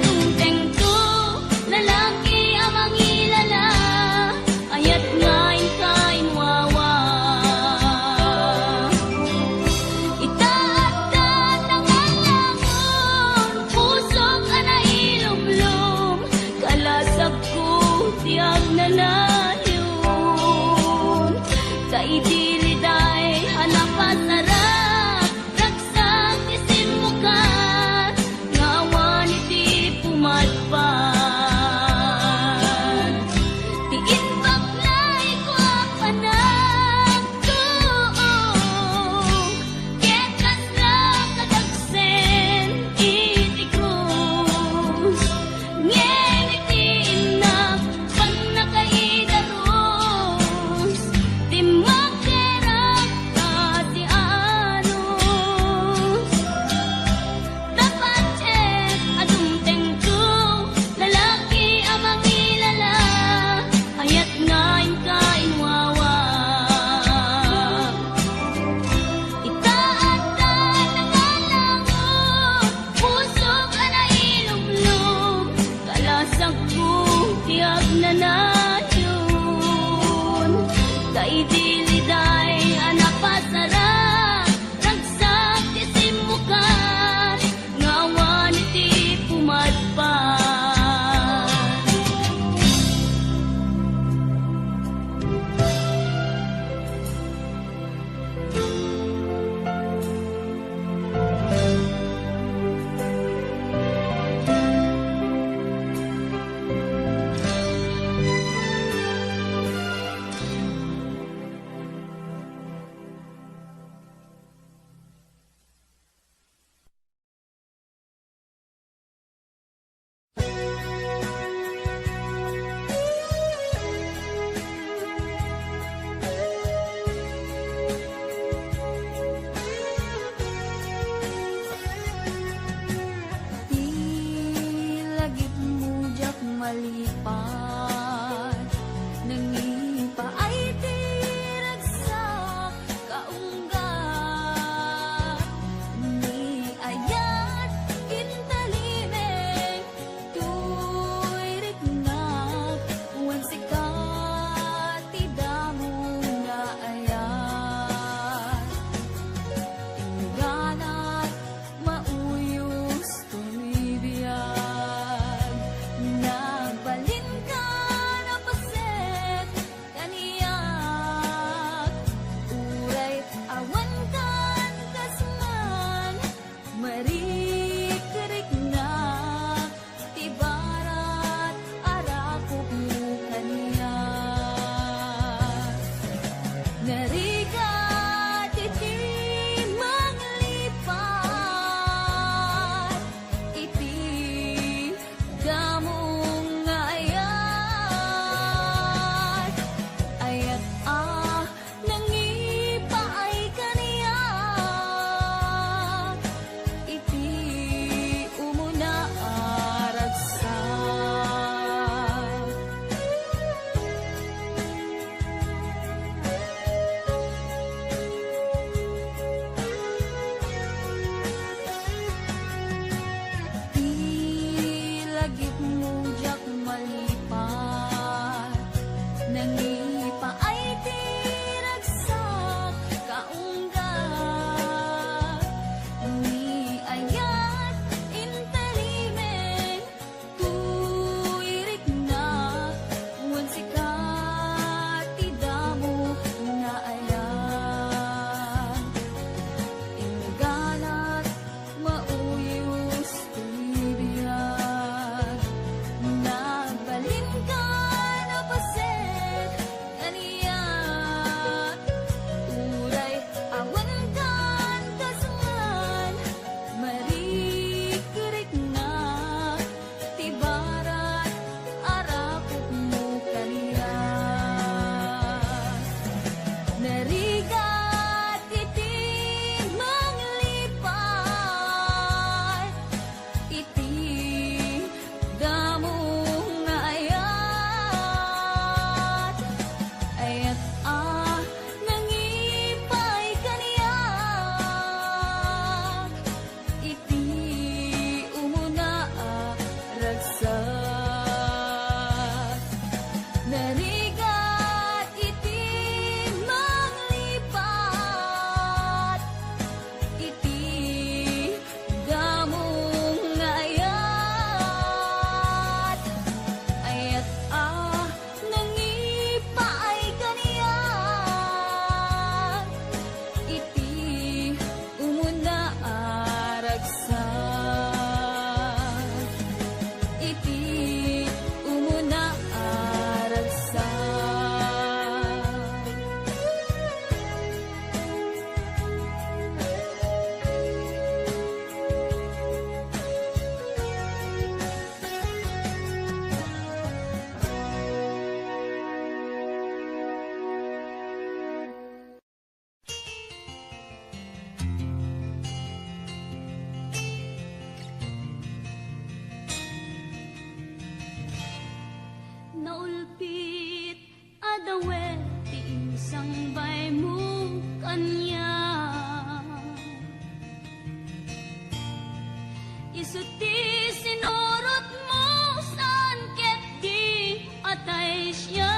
Isu ti sinurotmo, saan ket di atay siak.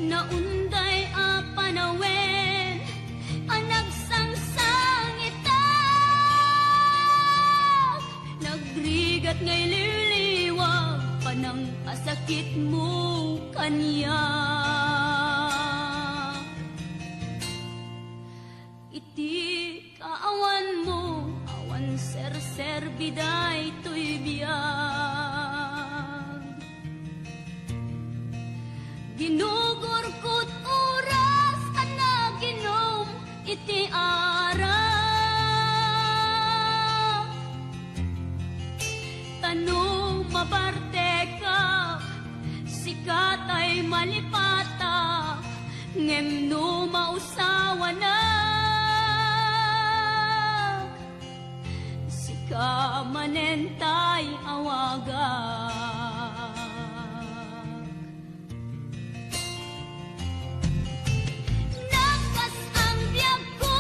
Naunday a panawen a nagsangsangitak, nagrigat nga iliwliwag panangkasakitmo kaniak. Iti kaawanmo, awan serserbi daytoy biag. Ginugurkot oras a naginom iti arak. Ta no mabartekak, sika tay malipatak, ngem no mausawanak, sika manen tay awagak. Nakas-ang biagko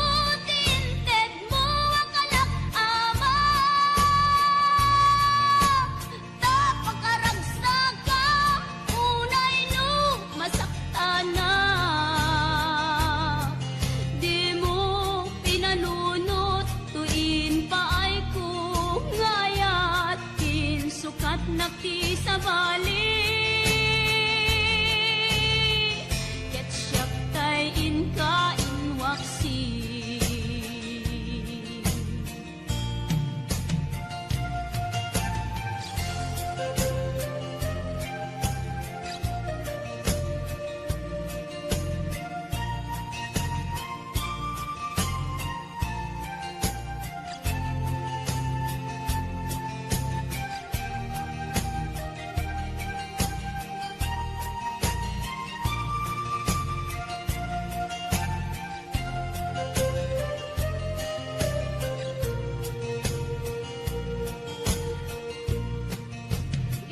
ti intedmo a kalak, Ama. Ta pakaragsakam unay no masaktanak. Dimo pinanunot toy impaayko nga ayat, insukatnak ti sabali, ket siak tay inka inwaksi.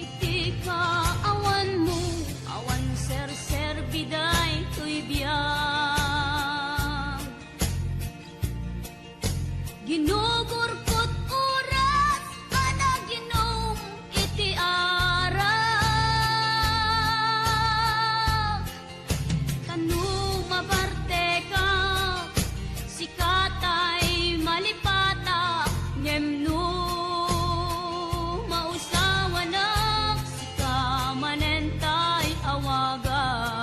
Iti kaawanmo, awan serserbi daytoy biag. Ginugurkot oras a naginom iti arak. Ta no mabartekak, sika tay malipatak, ngem no mausawanak, sika manen tay awagak.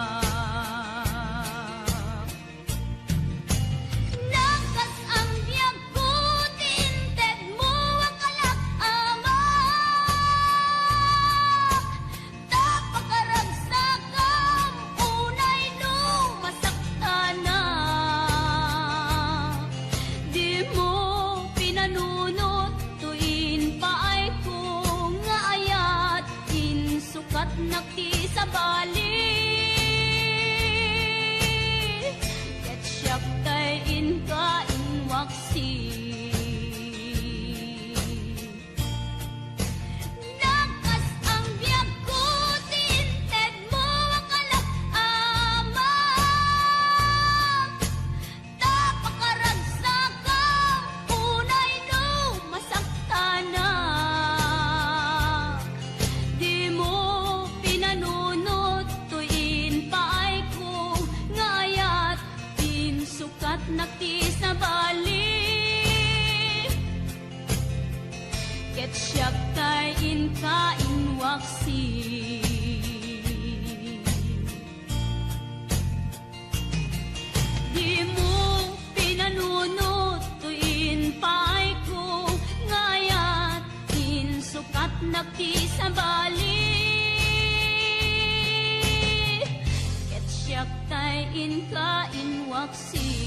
Nakas-ang biagko ti intedmo a kalak, Ama. Ta pakaragsakam unay no masaktanak. Dimo pinanunot toy impaayko nga ayat, insukatnak ti sabali, ket siak tay inka inwaksi. Nakas-ang biagko ti intedmo a kalak, Ama. Ta pakaragsakam unay no masaktanak. Dimo pinanunot toy impaayko nga ayat, insukatnak ti sabali, ket siak tay inka inwaksi. Dimo pinanunot toy impaayko nga ayat, insukatnak ti sabali, ket siak tay inka inwaksi.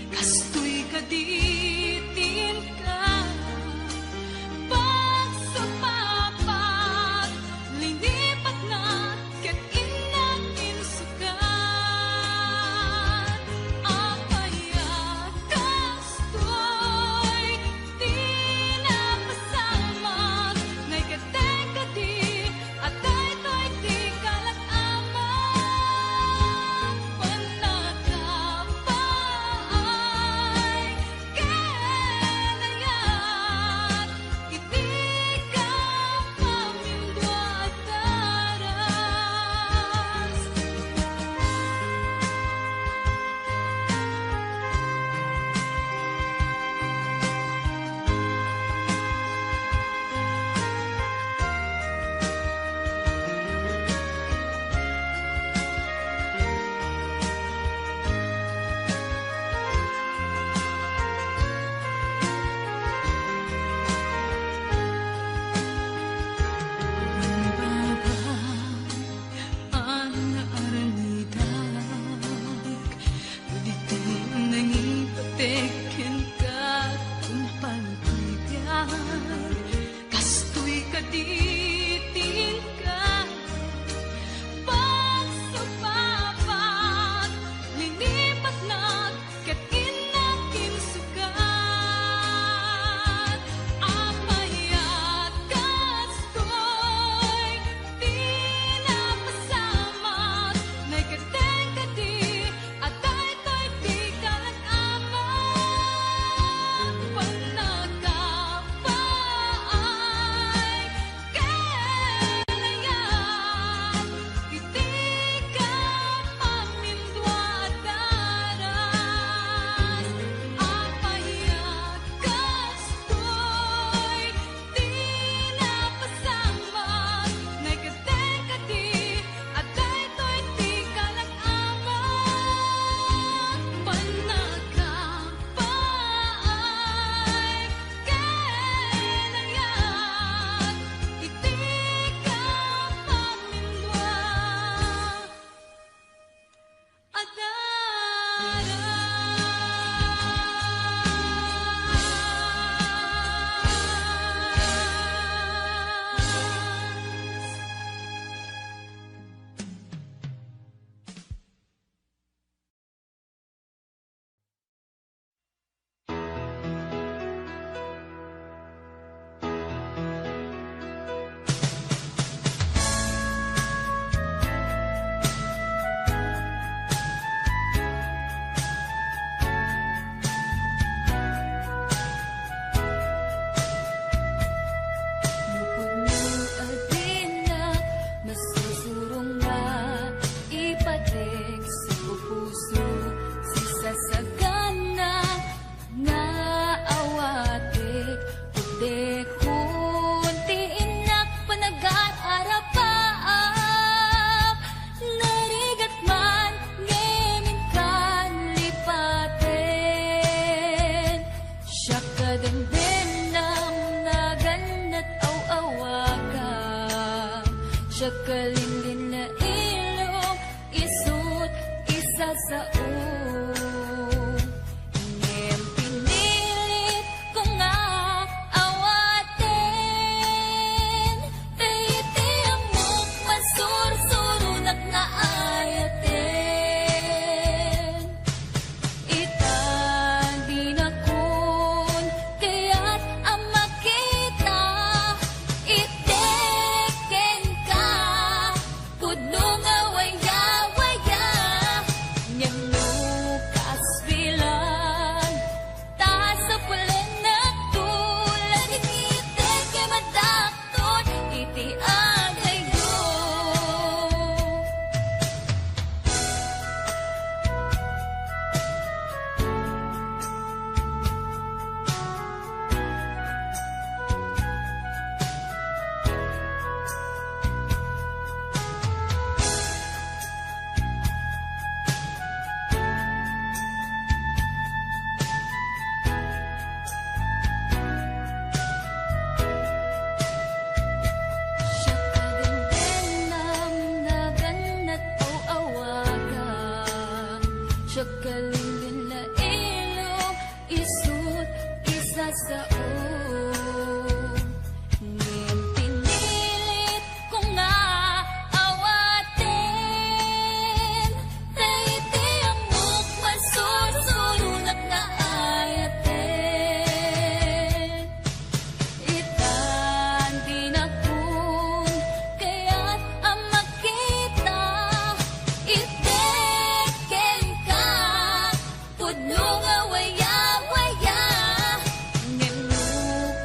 Kastoy kadi ti inka, pagsuppapat, linipatna ket innak insukat. Apay a kastoy ti napasamak, naikateng kadi a daytoy ti kalak-amak, pannakapaay ken ayat iti kaamindua a daras. Ang naaramidak, ditoy nangibatek kenka, kumpalbigan. Kastoy kadi ti inka, pagsuppapat, linipatna ket innak insukat. Apay a kastoy ti napasamak, naikateng kadi a daytoy ti kalak-amak, pannakapaay ken ayat iti kaamindua a daras. Apay a kastoy ti napasamak, naikateng kadi a daytoy ti kalak-amak, pannakapaay ken ayat iti kaamindua a daras. Nupudno a dinnak masusurong nga ipatik sa pupuso, sisasagana nga awatek, pudekon ti innak panagar-arapaak, narigat man ngem inkan lipaten. Siak a dengdengam, naganat aw-awagam, siak a linlinna ilong, isut' isasao. Ngem pinilit ko nga awaten, ta iti ammok, masursuronak nga ayaten. Ita dinakon kayat a makita, iti kenka, pudno nga waya-waya, ngem no Agkalinlinna ilong, isut' isasao. Ngem pinilit ko nga awaten, ta iti ammok, mansursuronak nga ayaten. Itan dinakon kayat a makita, iti kenka, pudno nga wayawaya, ngem no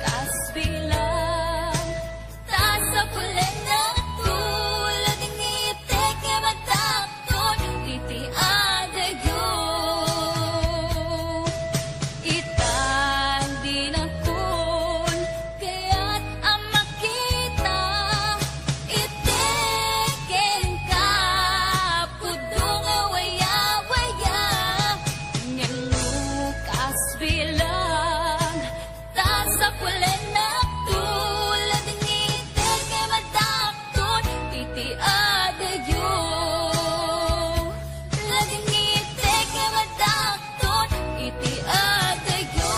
kas bilang, ta sapulennak tulad ngitek nga madakton iti adayo. Itan dinakon kayat a makita, iti kenka, pudno nga wayawaya, ngem no kas bilang, ta sapulennak tulad ngitek nga madakton iti adayo. Tulad ngitek nga madakton iti adayo.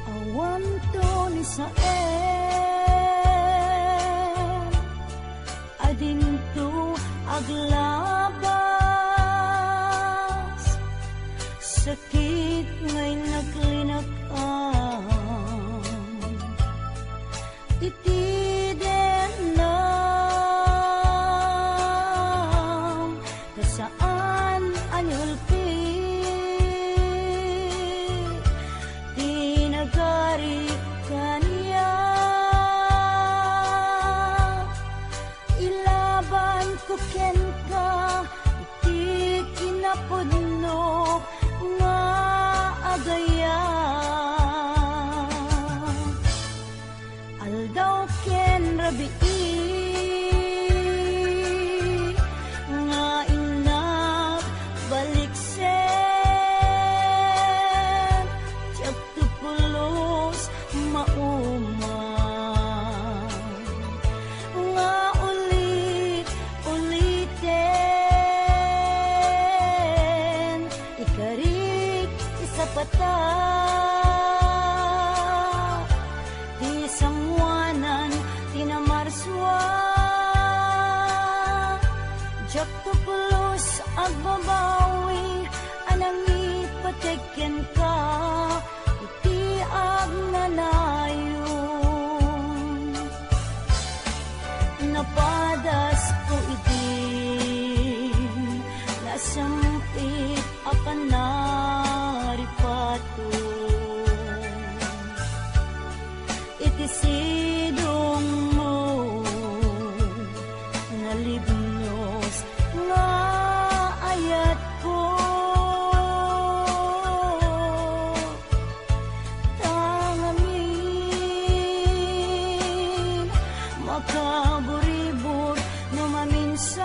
Awanto ni Sael a dinto aglabas, sakit nga innak linak-am. Iti denam, ta saan a niulpi ti nagari kaniak. Ilabanko kenka ti kinapudno nga agayam. Aldaw ken rabii nga innak baliksen ti agtuplo mauma nga ulit-uliten ikarik ti sapata ti sangoanan ti namarsua. Diak tuplos agbabawi a nangipateg kenka iti agnanayon. Napadasko idi nasempit a panaripaton iti sidongmo nga libnos nga ayatko. Ta ngamin, makaburibur no maminsan,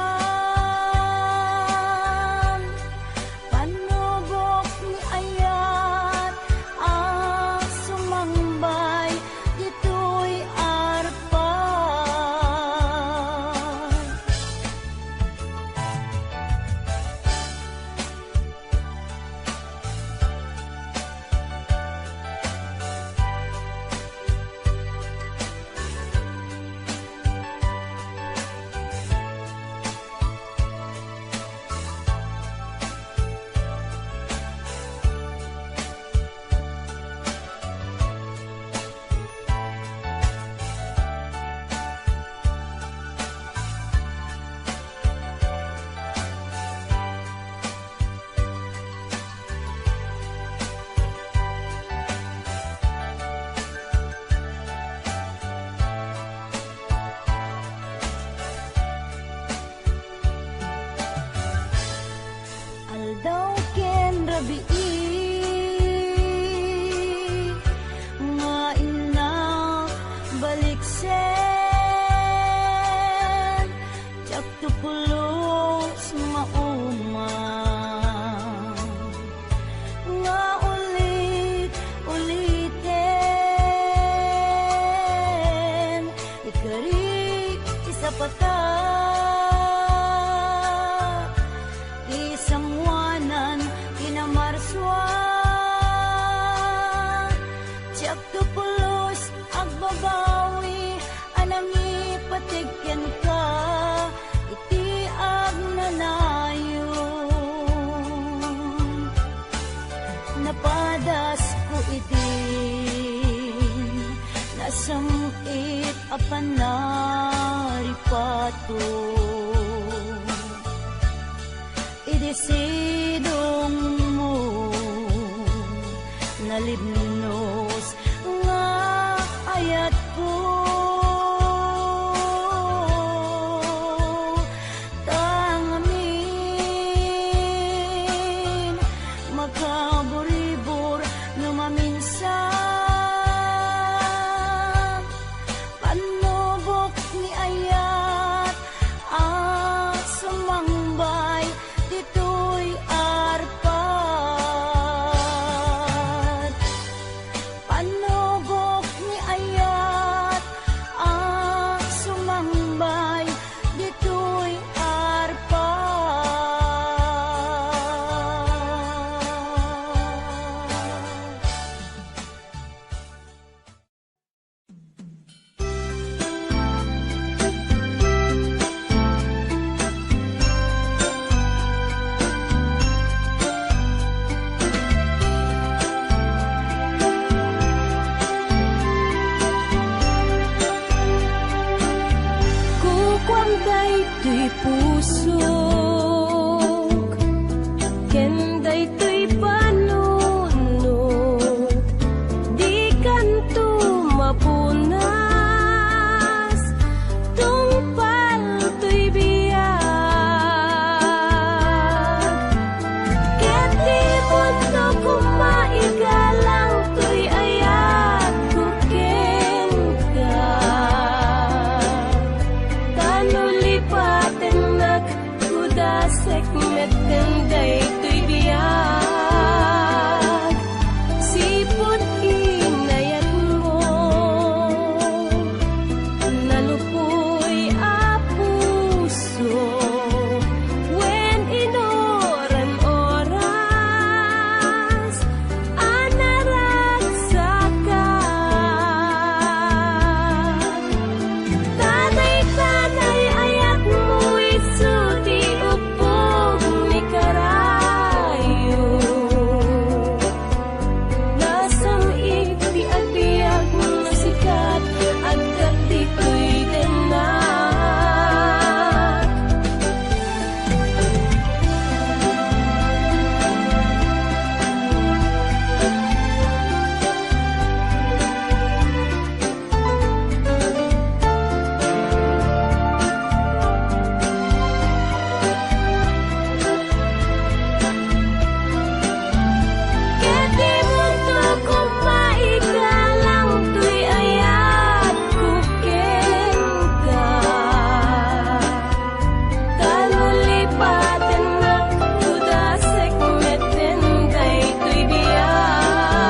panubok ni Pulos, agbabawi a nangipateg kenka iti agnanayon. Napadasko idin nasam-it a panaripato. Idi sidongmo, nalibnos nga ayatko. Ta ngamin, makaburibor no maminsan. Pannubok ni ayat a sumangbay ditoy arpat. Pannubok ni ayat a sumangbay ditoy arpat. Kukuam daytoy pusok ken daytoy banonok, dikanto mapunas, tungpal toy biag. Ket di mundo koma igalang toy ayatko kenka. Ta no lipatennak, kudasek metten daytoy biag. Sipud inayatmo, nalupoy a puso, wen inuran oras a naragsakan. Ta dayta nay ayatmo isu ti ubbog ni karayo. Nasam iti agbiag no sikat, adda ditoy dennak. Ket di mundo koma igalang toy ayatko kenka. Ta no lipatennak, kudasek metten daytoy biag.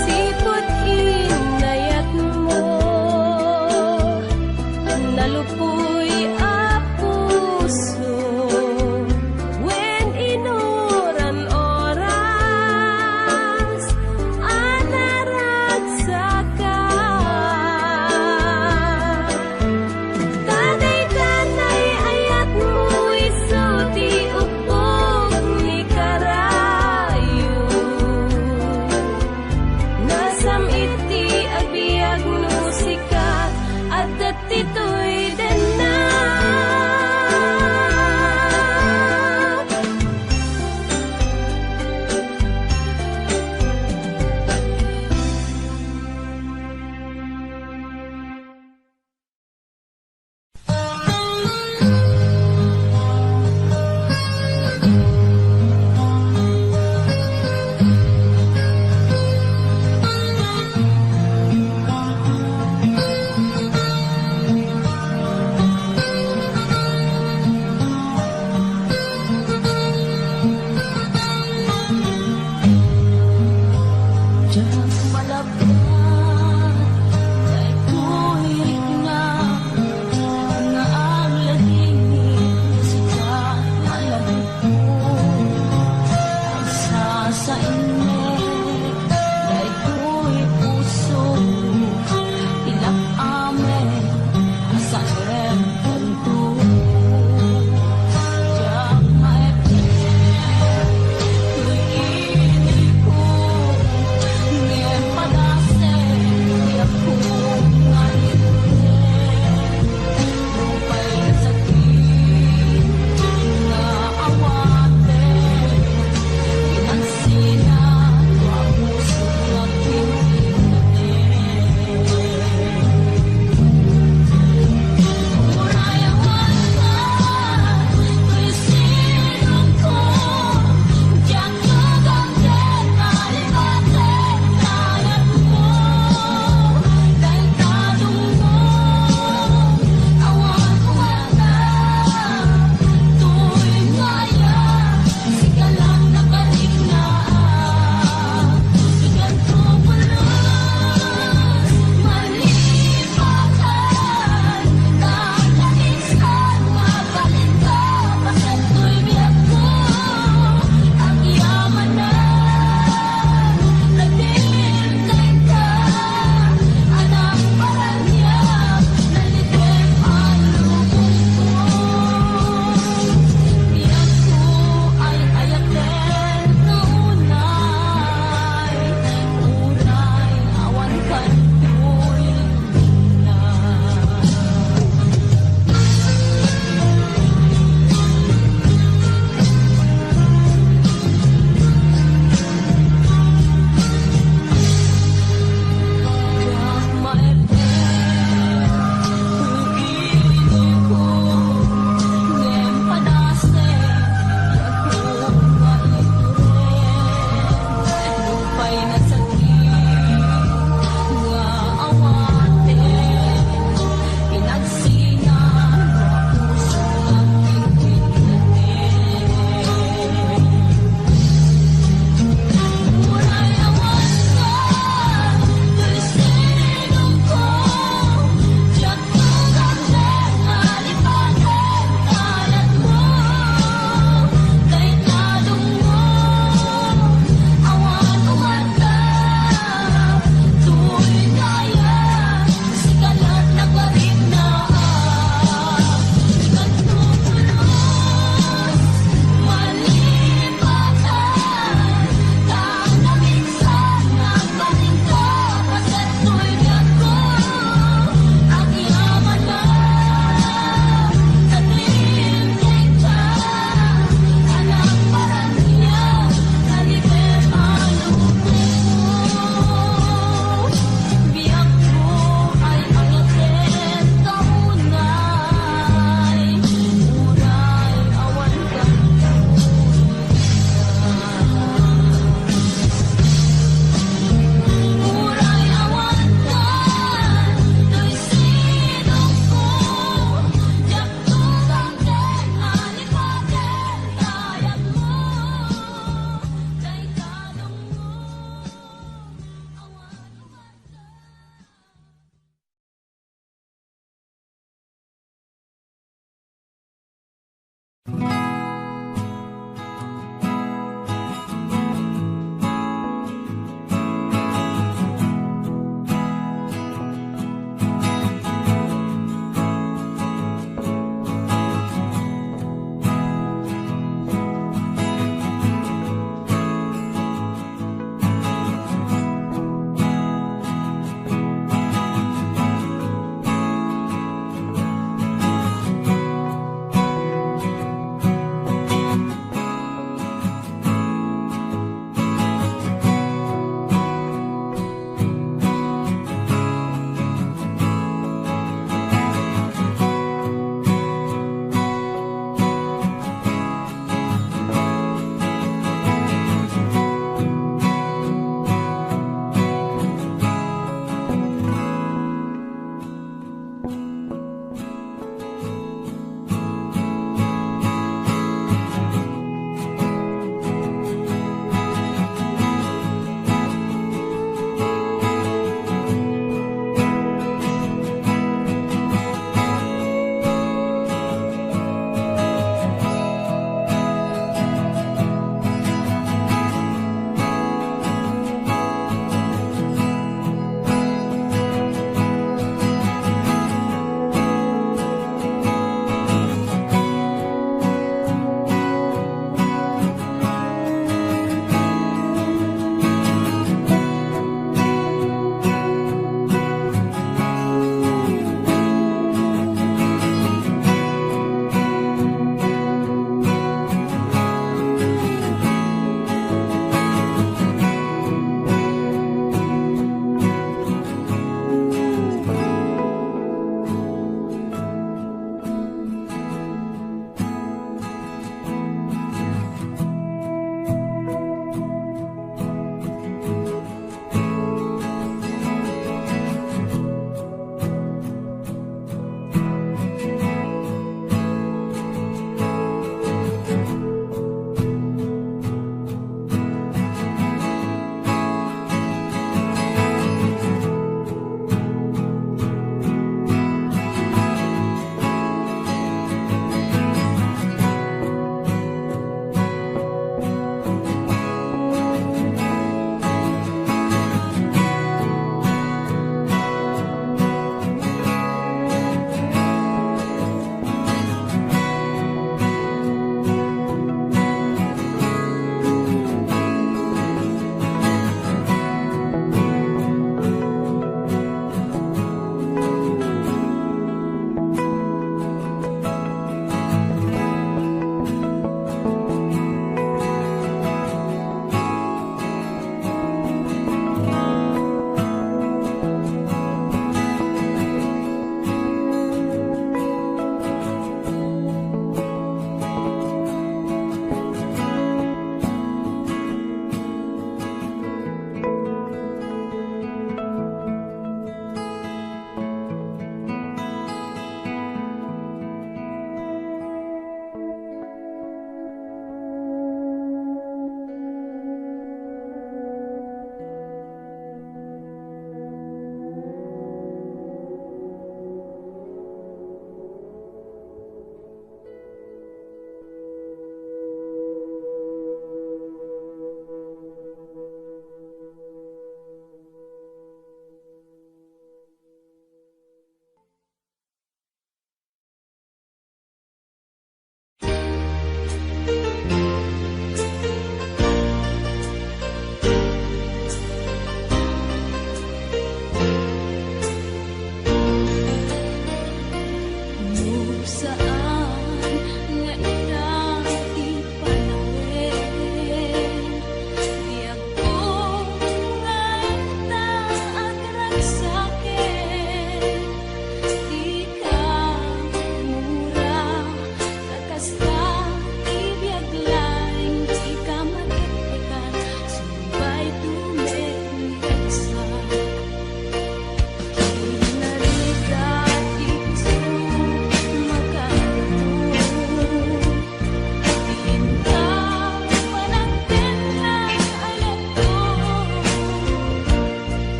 Sipud inayatmo, nalupoy a puso, wen inuran oras a naragsakan. Ta dayta nay ayatmo isu ti ubbog ni karayo. Nasam iti agbiag no sikat, adda ditoy dennak. Diak malabad daytoy rikna nga agladingit sika nga lagipko. Agsasainnek daytoy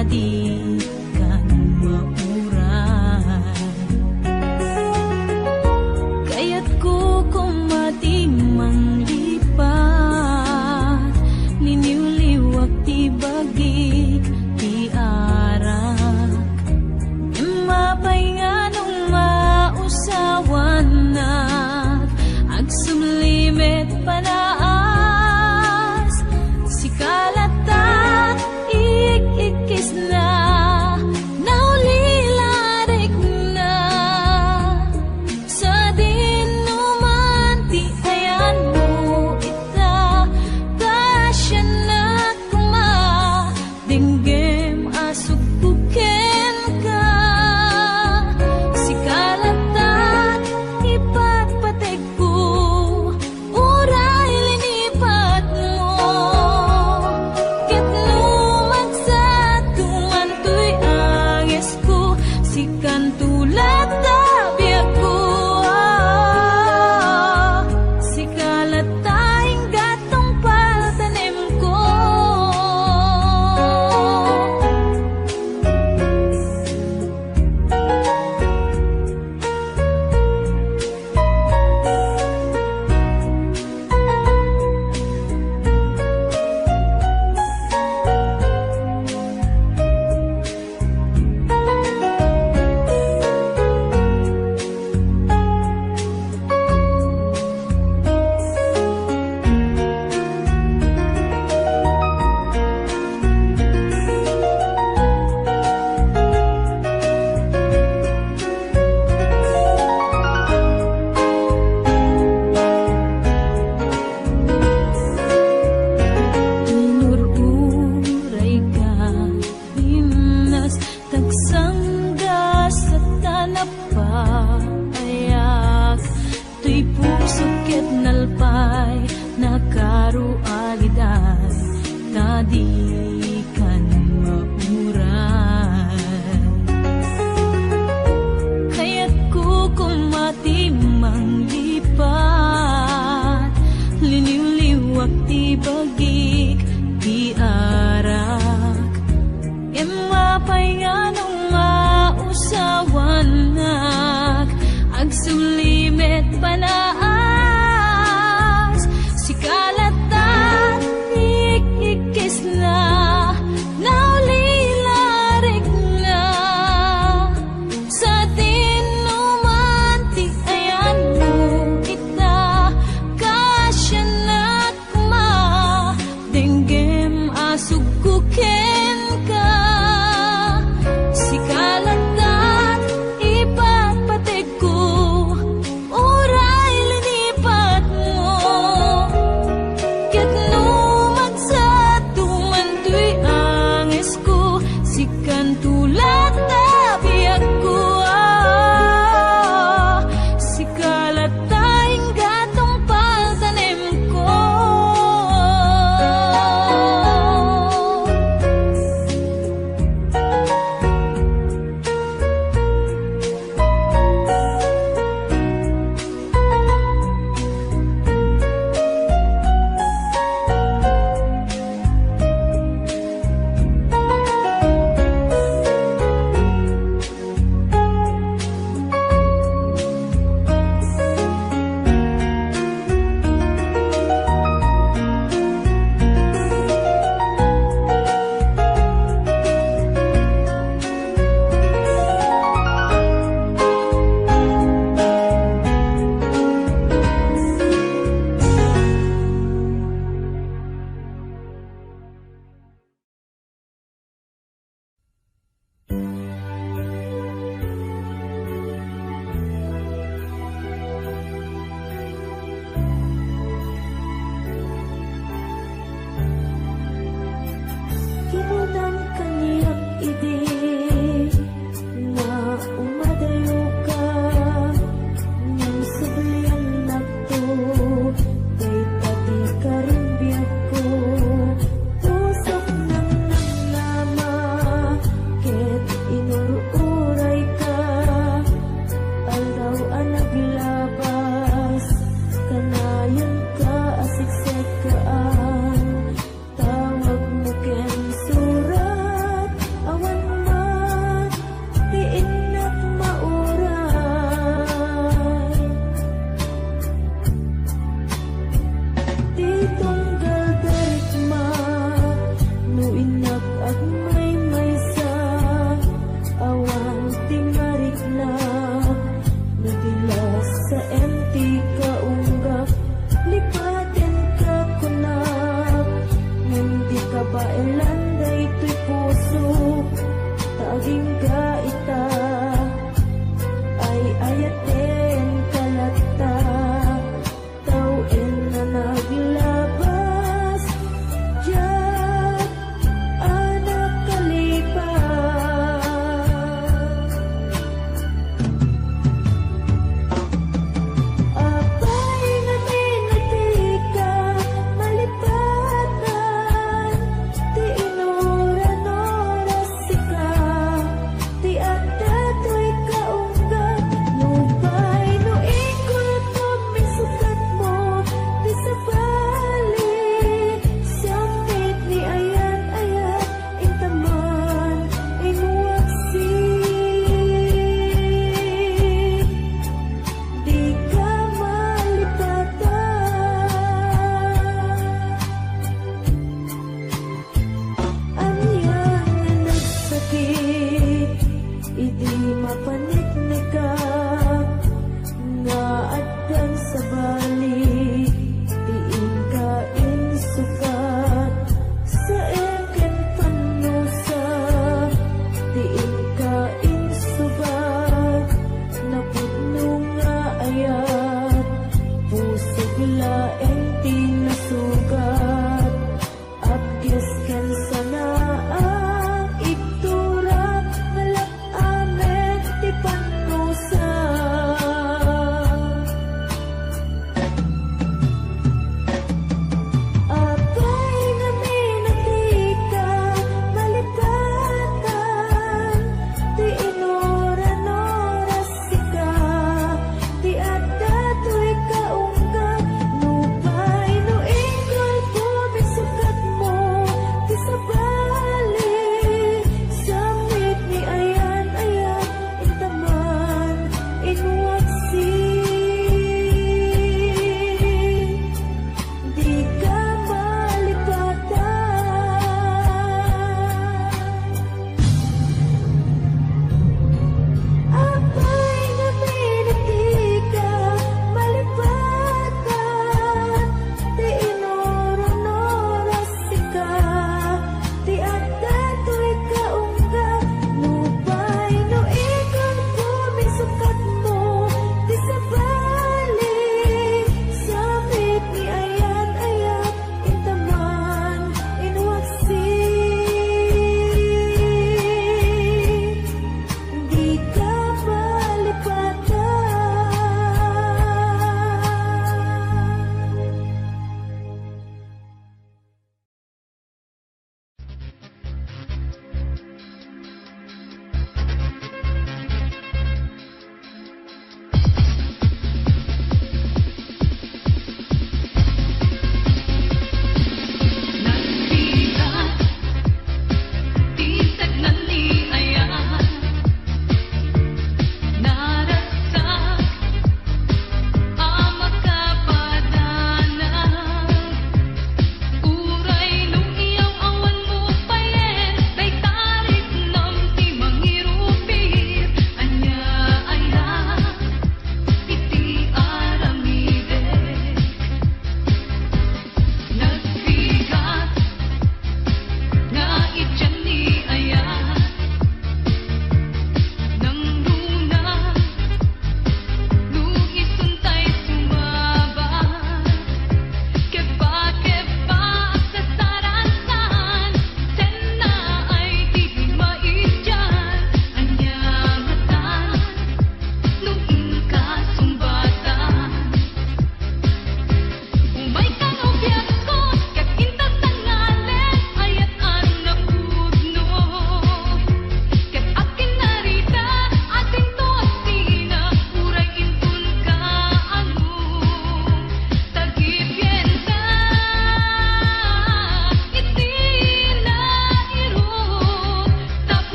Dikan mauray. Kayatko koma ti manglipat, liniwliwak ti bagik, ti arak. Mapay nga nung mausawannak, agsumlimit panaas, sika latta ik-ikkisna, naulilarikna. Sadin no man ti ayanmo ita, kasiannak koma, denggem a sugko kenka. Sika latta ipatpategko, uray linipatmo. Ket no magsatto man toy angesko, sikanto latta biagko. Sika latta ingga tungpal tanemko. Inur-urayka, imnas, tagsanggas, a ta napaayak. Toy pusok ket nalpay, nakarualiday, ta dikan mauray. Kayatko koma ti manglipat, liniwliwak ti bagik, ti arak. Mapay nga nung mausawannak, agsumlimit panaas, sika latta ik-ikkisna, naulilarikna. Sadin no man ti ayanmo ita, kasiannak koma, denggem a sugko kenka. Sika latta ipatpategko,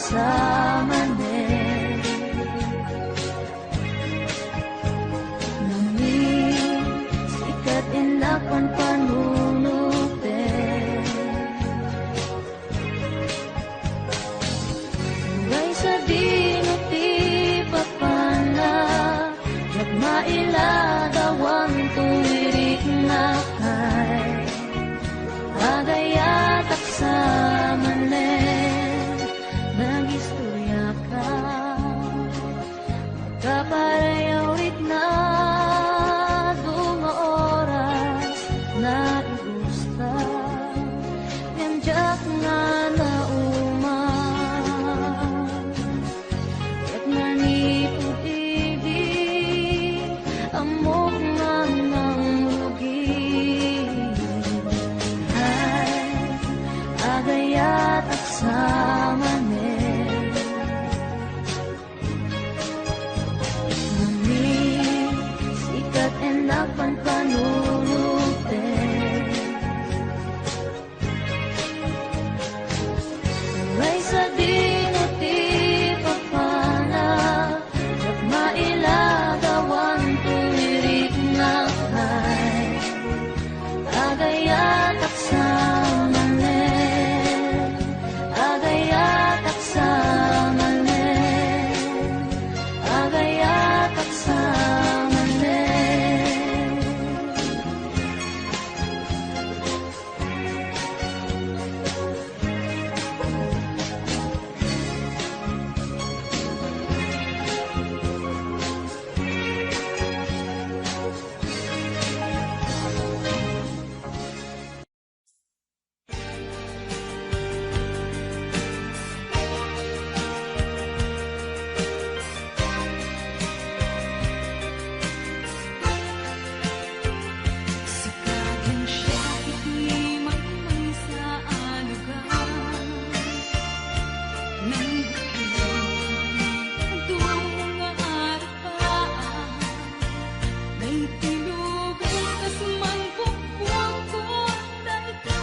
Sa manen, nami, sikat innak panpanunoten. Uray sadino ti papana, diak mailadawan toy riknak. Agayatak sa manen, nagistoriaka. Kapareho rikna, duma oras, naibusta, ngem diak nga nauman. Ket manipud idi, ammok nga nangrugi. Ay, agayatak sa manen. Nami, sikat innak panpanunoten. Uray sadino ti papana, diak mailadawan toy riknak. Agayatak sa manen, agayatak sa manen, agayatak sa manen. Sika ken siak iti maymaysa a lugar. Nang bukid, adu nga arpaan, naitilubong kas mangbukbukon dayta.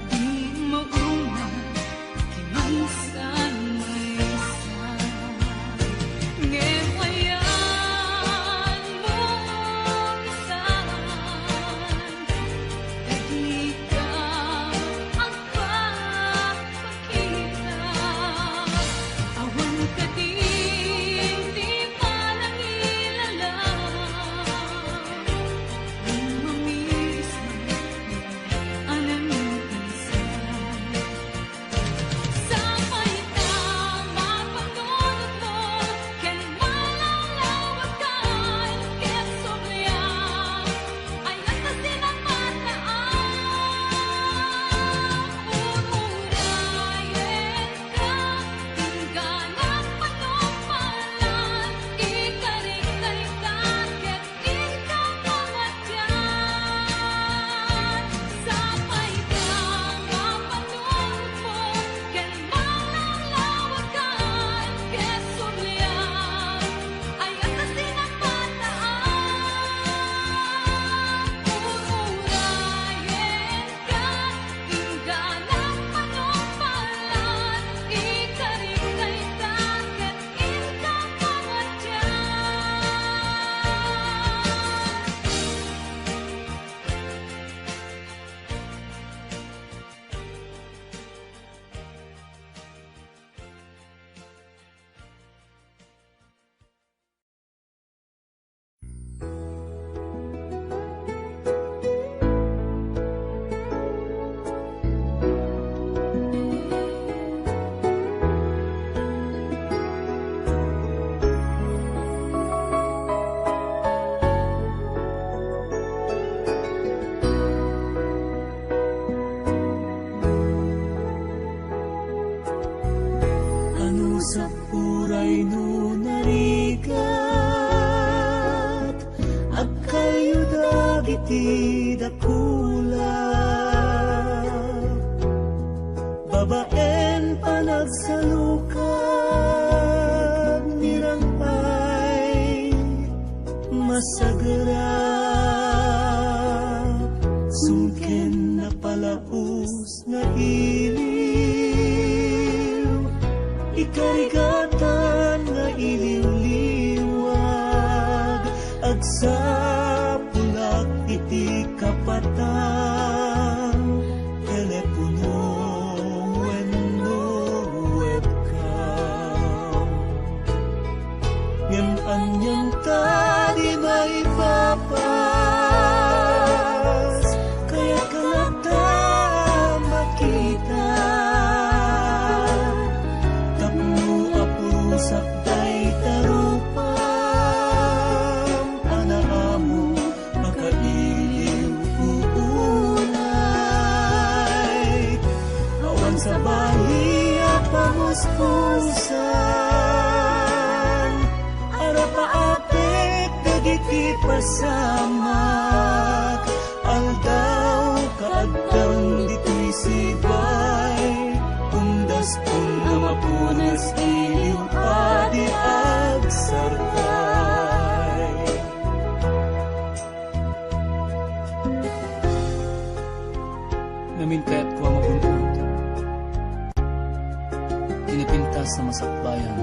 Di mauma Uray no narigat, agkalyo dagiti dakula. Babaen panagsalukag ni Rangpay, masagerap, sungken napalaus nga iliw, ikarigatan nga iliwliwag, agsapulak iti kapatan, telepono wenno webcam. Ngem anian ta di maipapas, kayat ka latta makita. Tapno apurosak dayta rupam a naammo, makailiw unay. Awan sabali a pamuspusan, arapaapek dagiti pasamak. Aldaw kaaddam ditoy sibay, umdaspon a mapunas iliw a di agsarkay. Ngamin kayatko a mabun-ot ti napintas a masakbayan.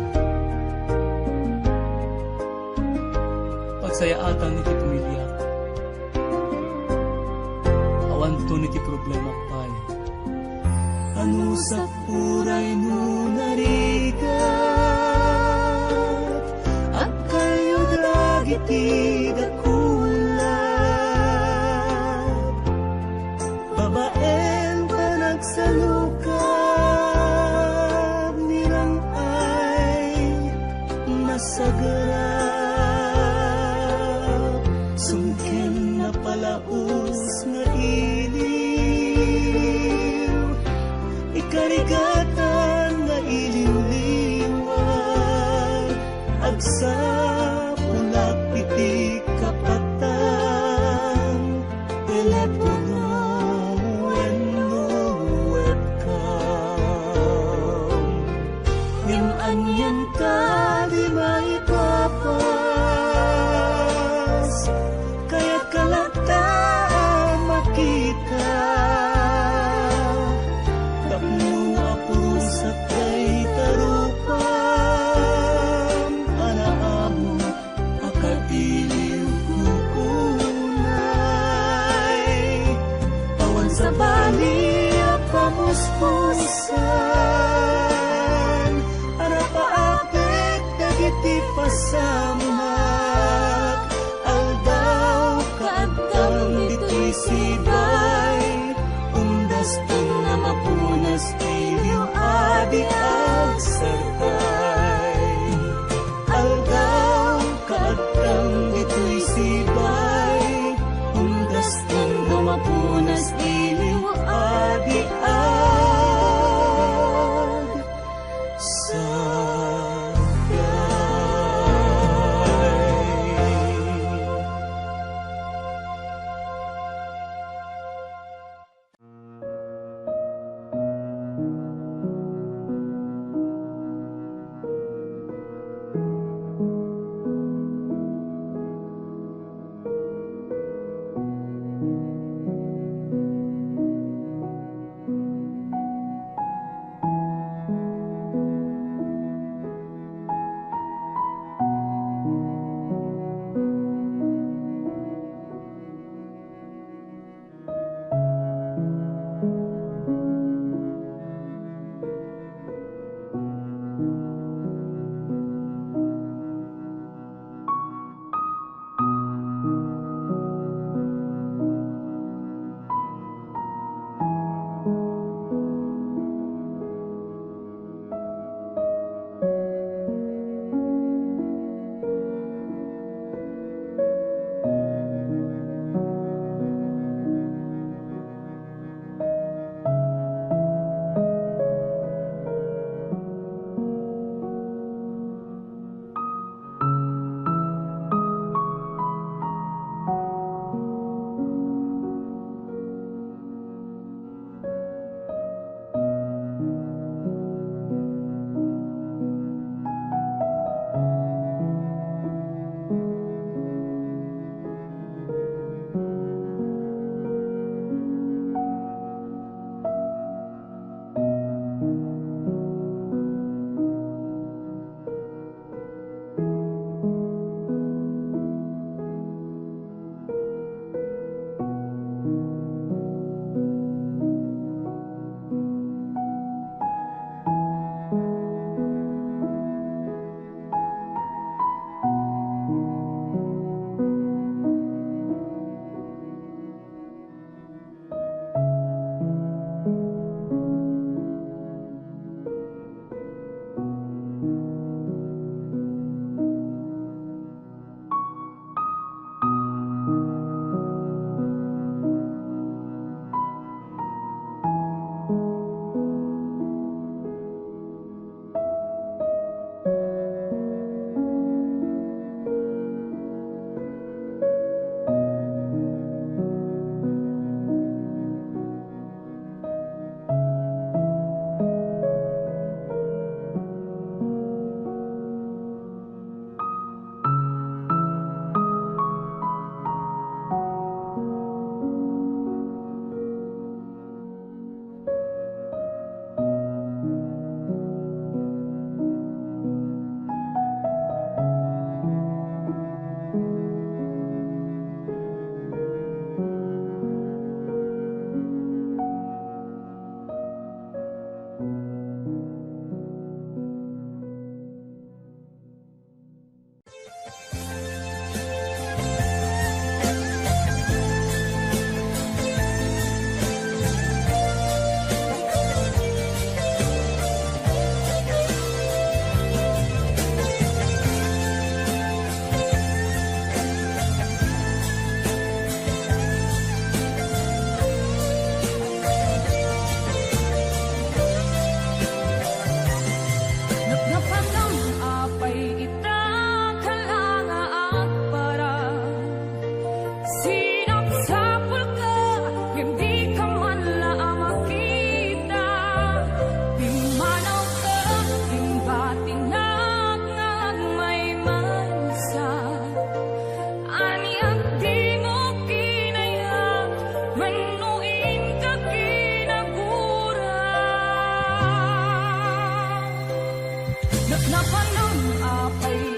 Pagsayaatan iti pamiliak. Awanton iti problema pay. Anusak uray no narigat, agkalyo dagiti dakula. Babaen panagsalukag ni Rangpay, masagerap, sungken napalaus nga iliw, ikarigatan nga iliwliwag, agsapulak iti kapatan, telepono wenno webcam. Ngem anian ta di maipapas, kayat ka latta a makita. Tapno apusak dayta rupam a naammo, akatiliw ko unay. Awan sabali a pamuspusan, arapaapek dagiti pasamak. Aldaw kaaddam ditoy sibay, umdaspon a mapunas iliw a di agsarkay. Aldaw kaaddam ditoy sibay, umdaspon a mapunas iliw a di agsarkay. Napanon a pay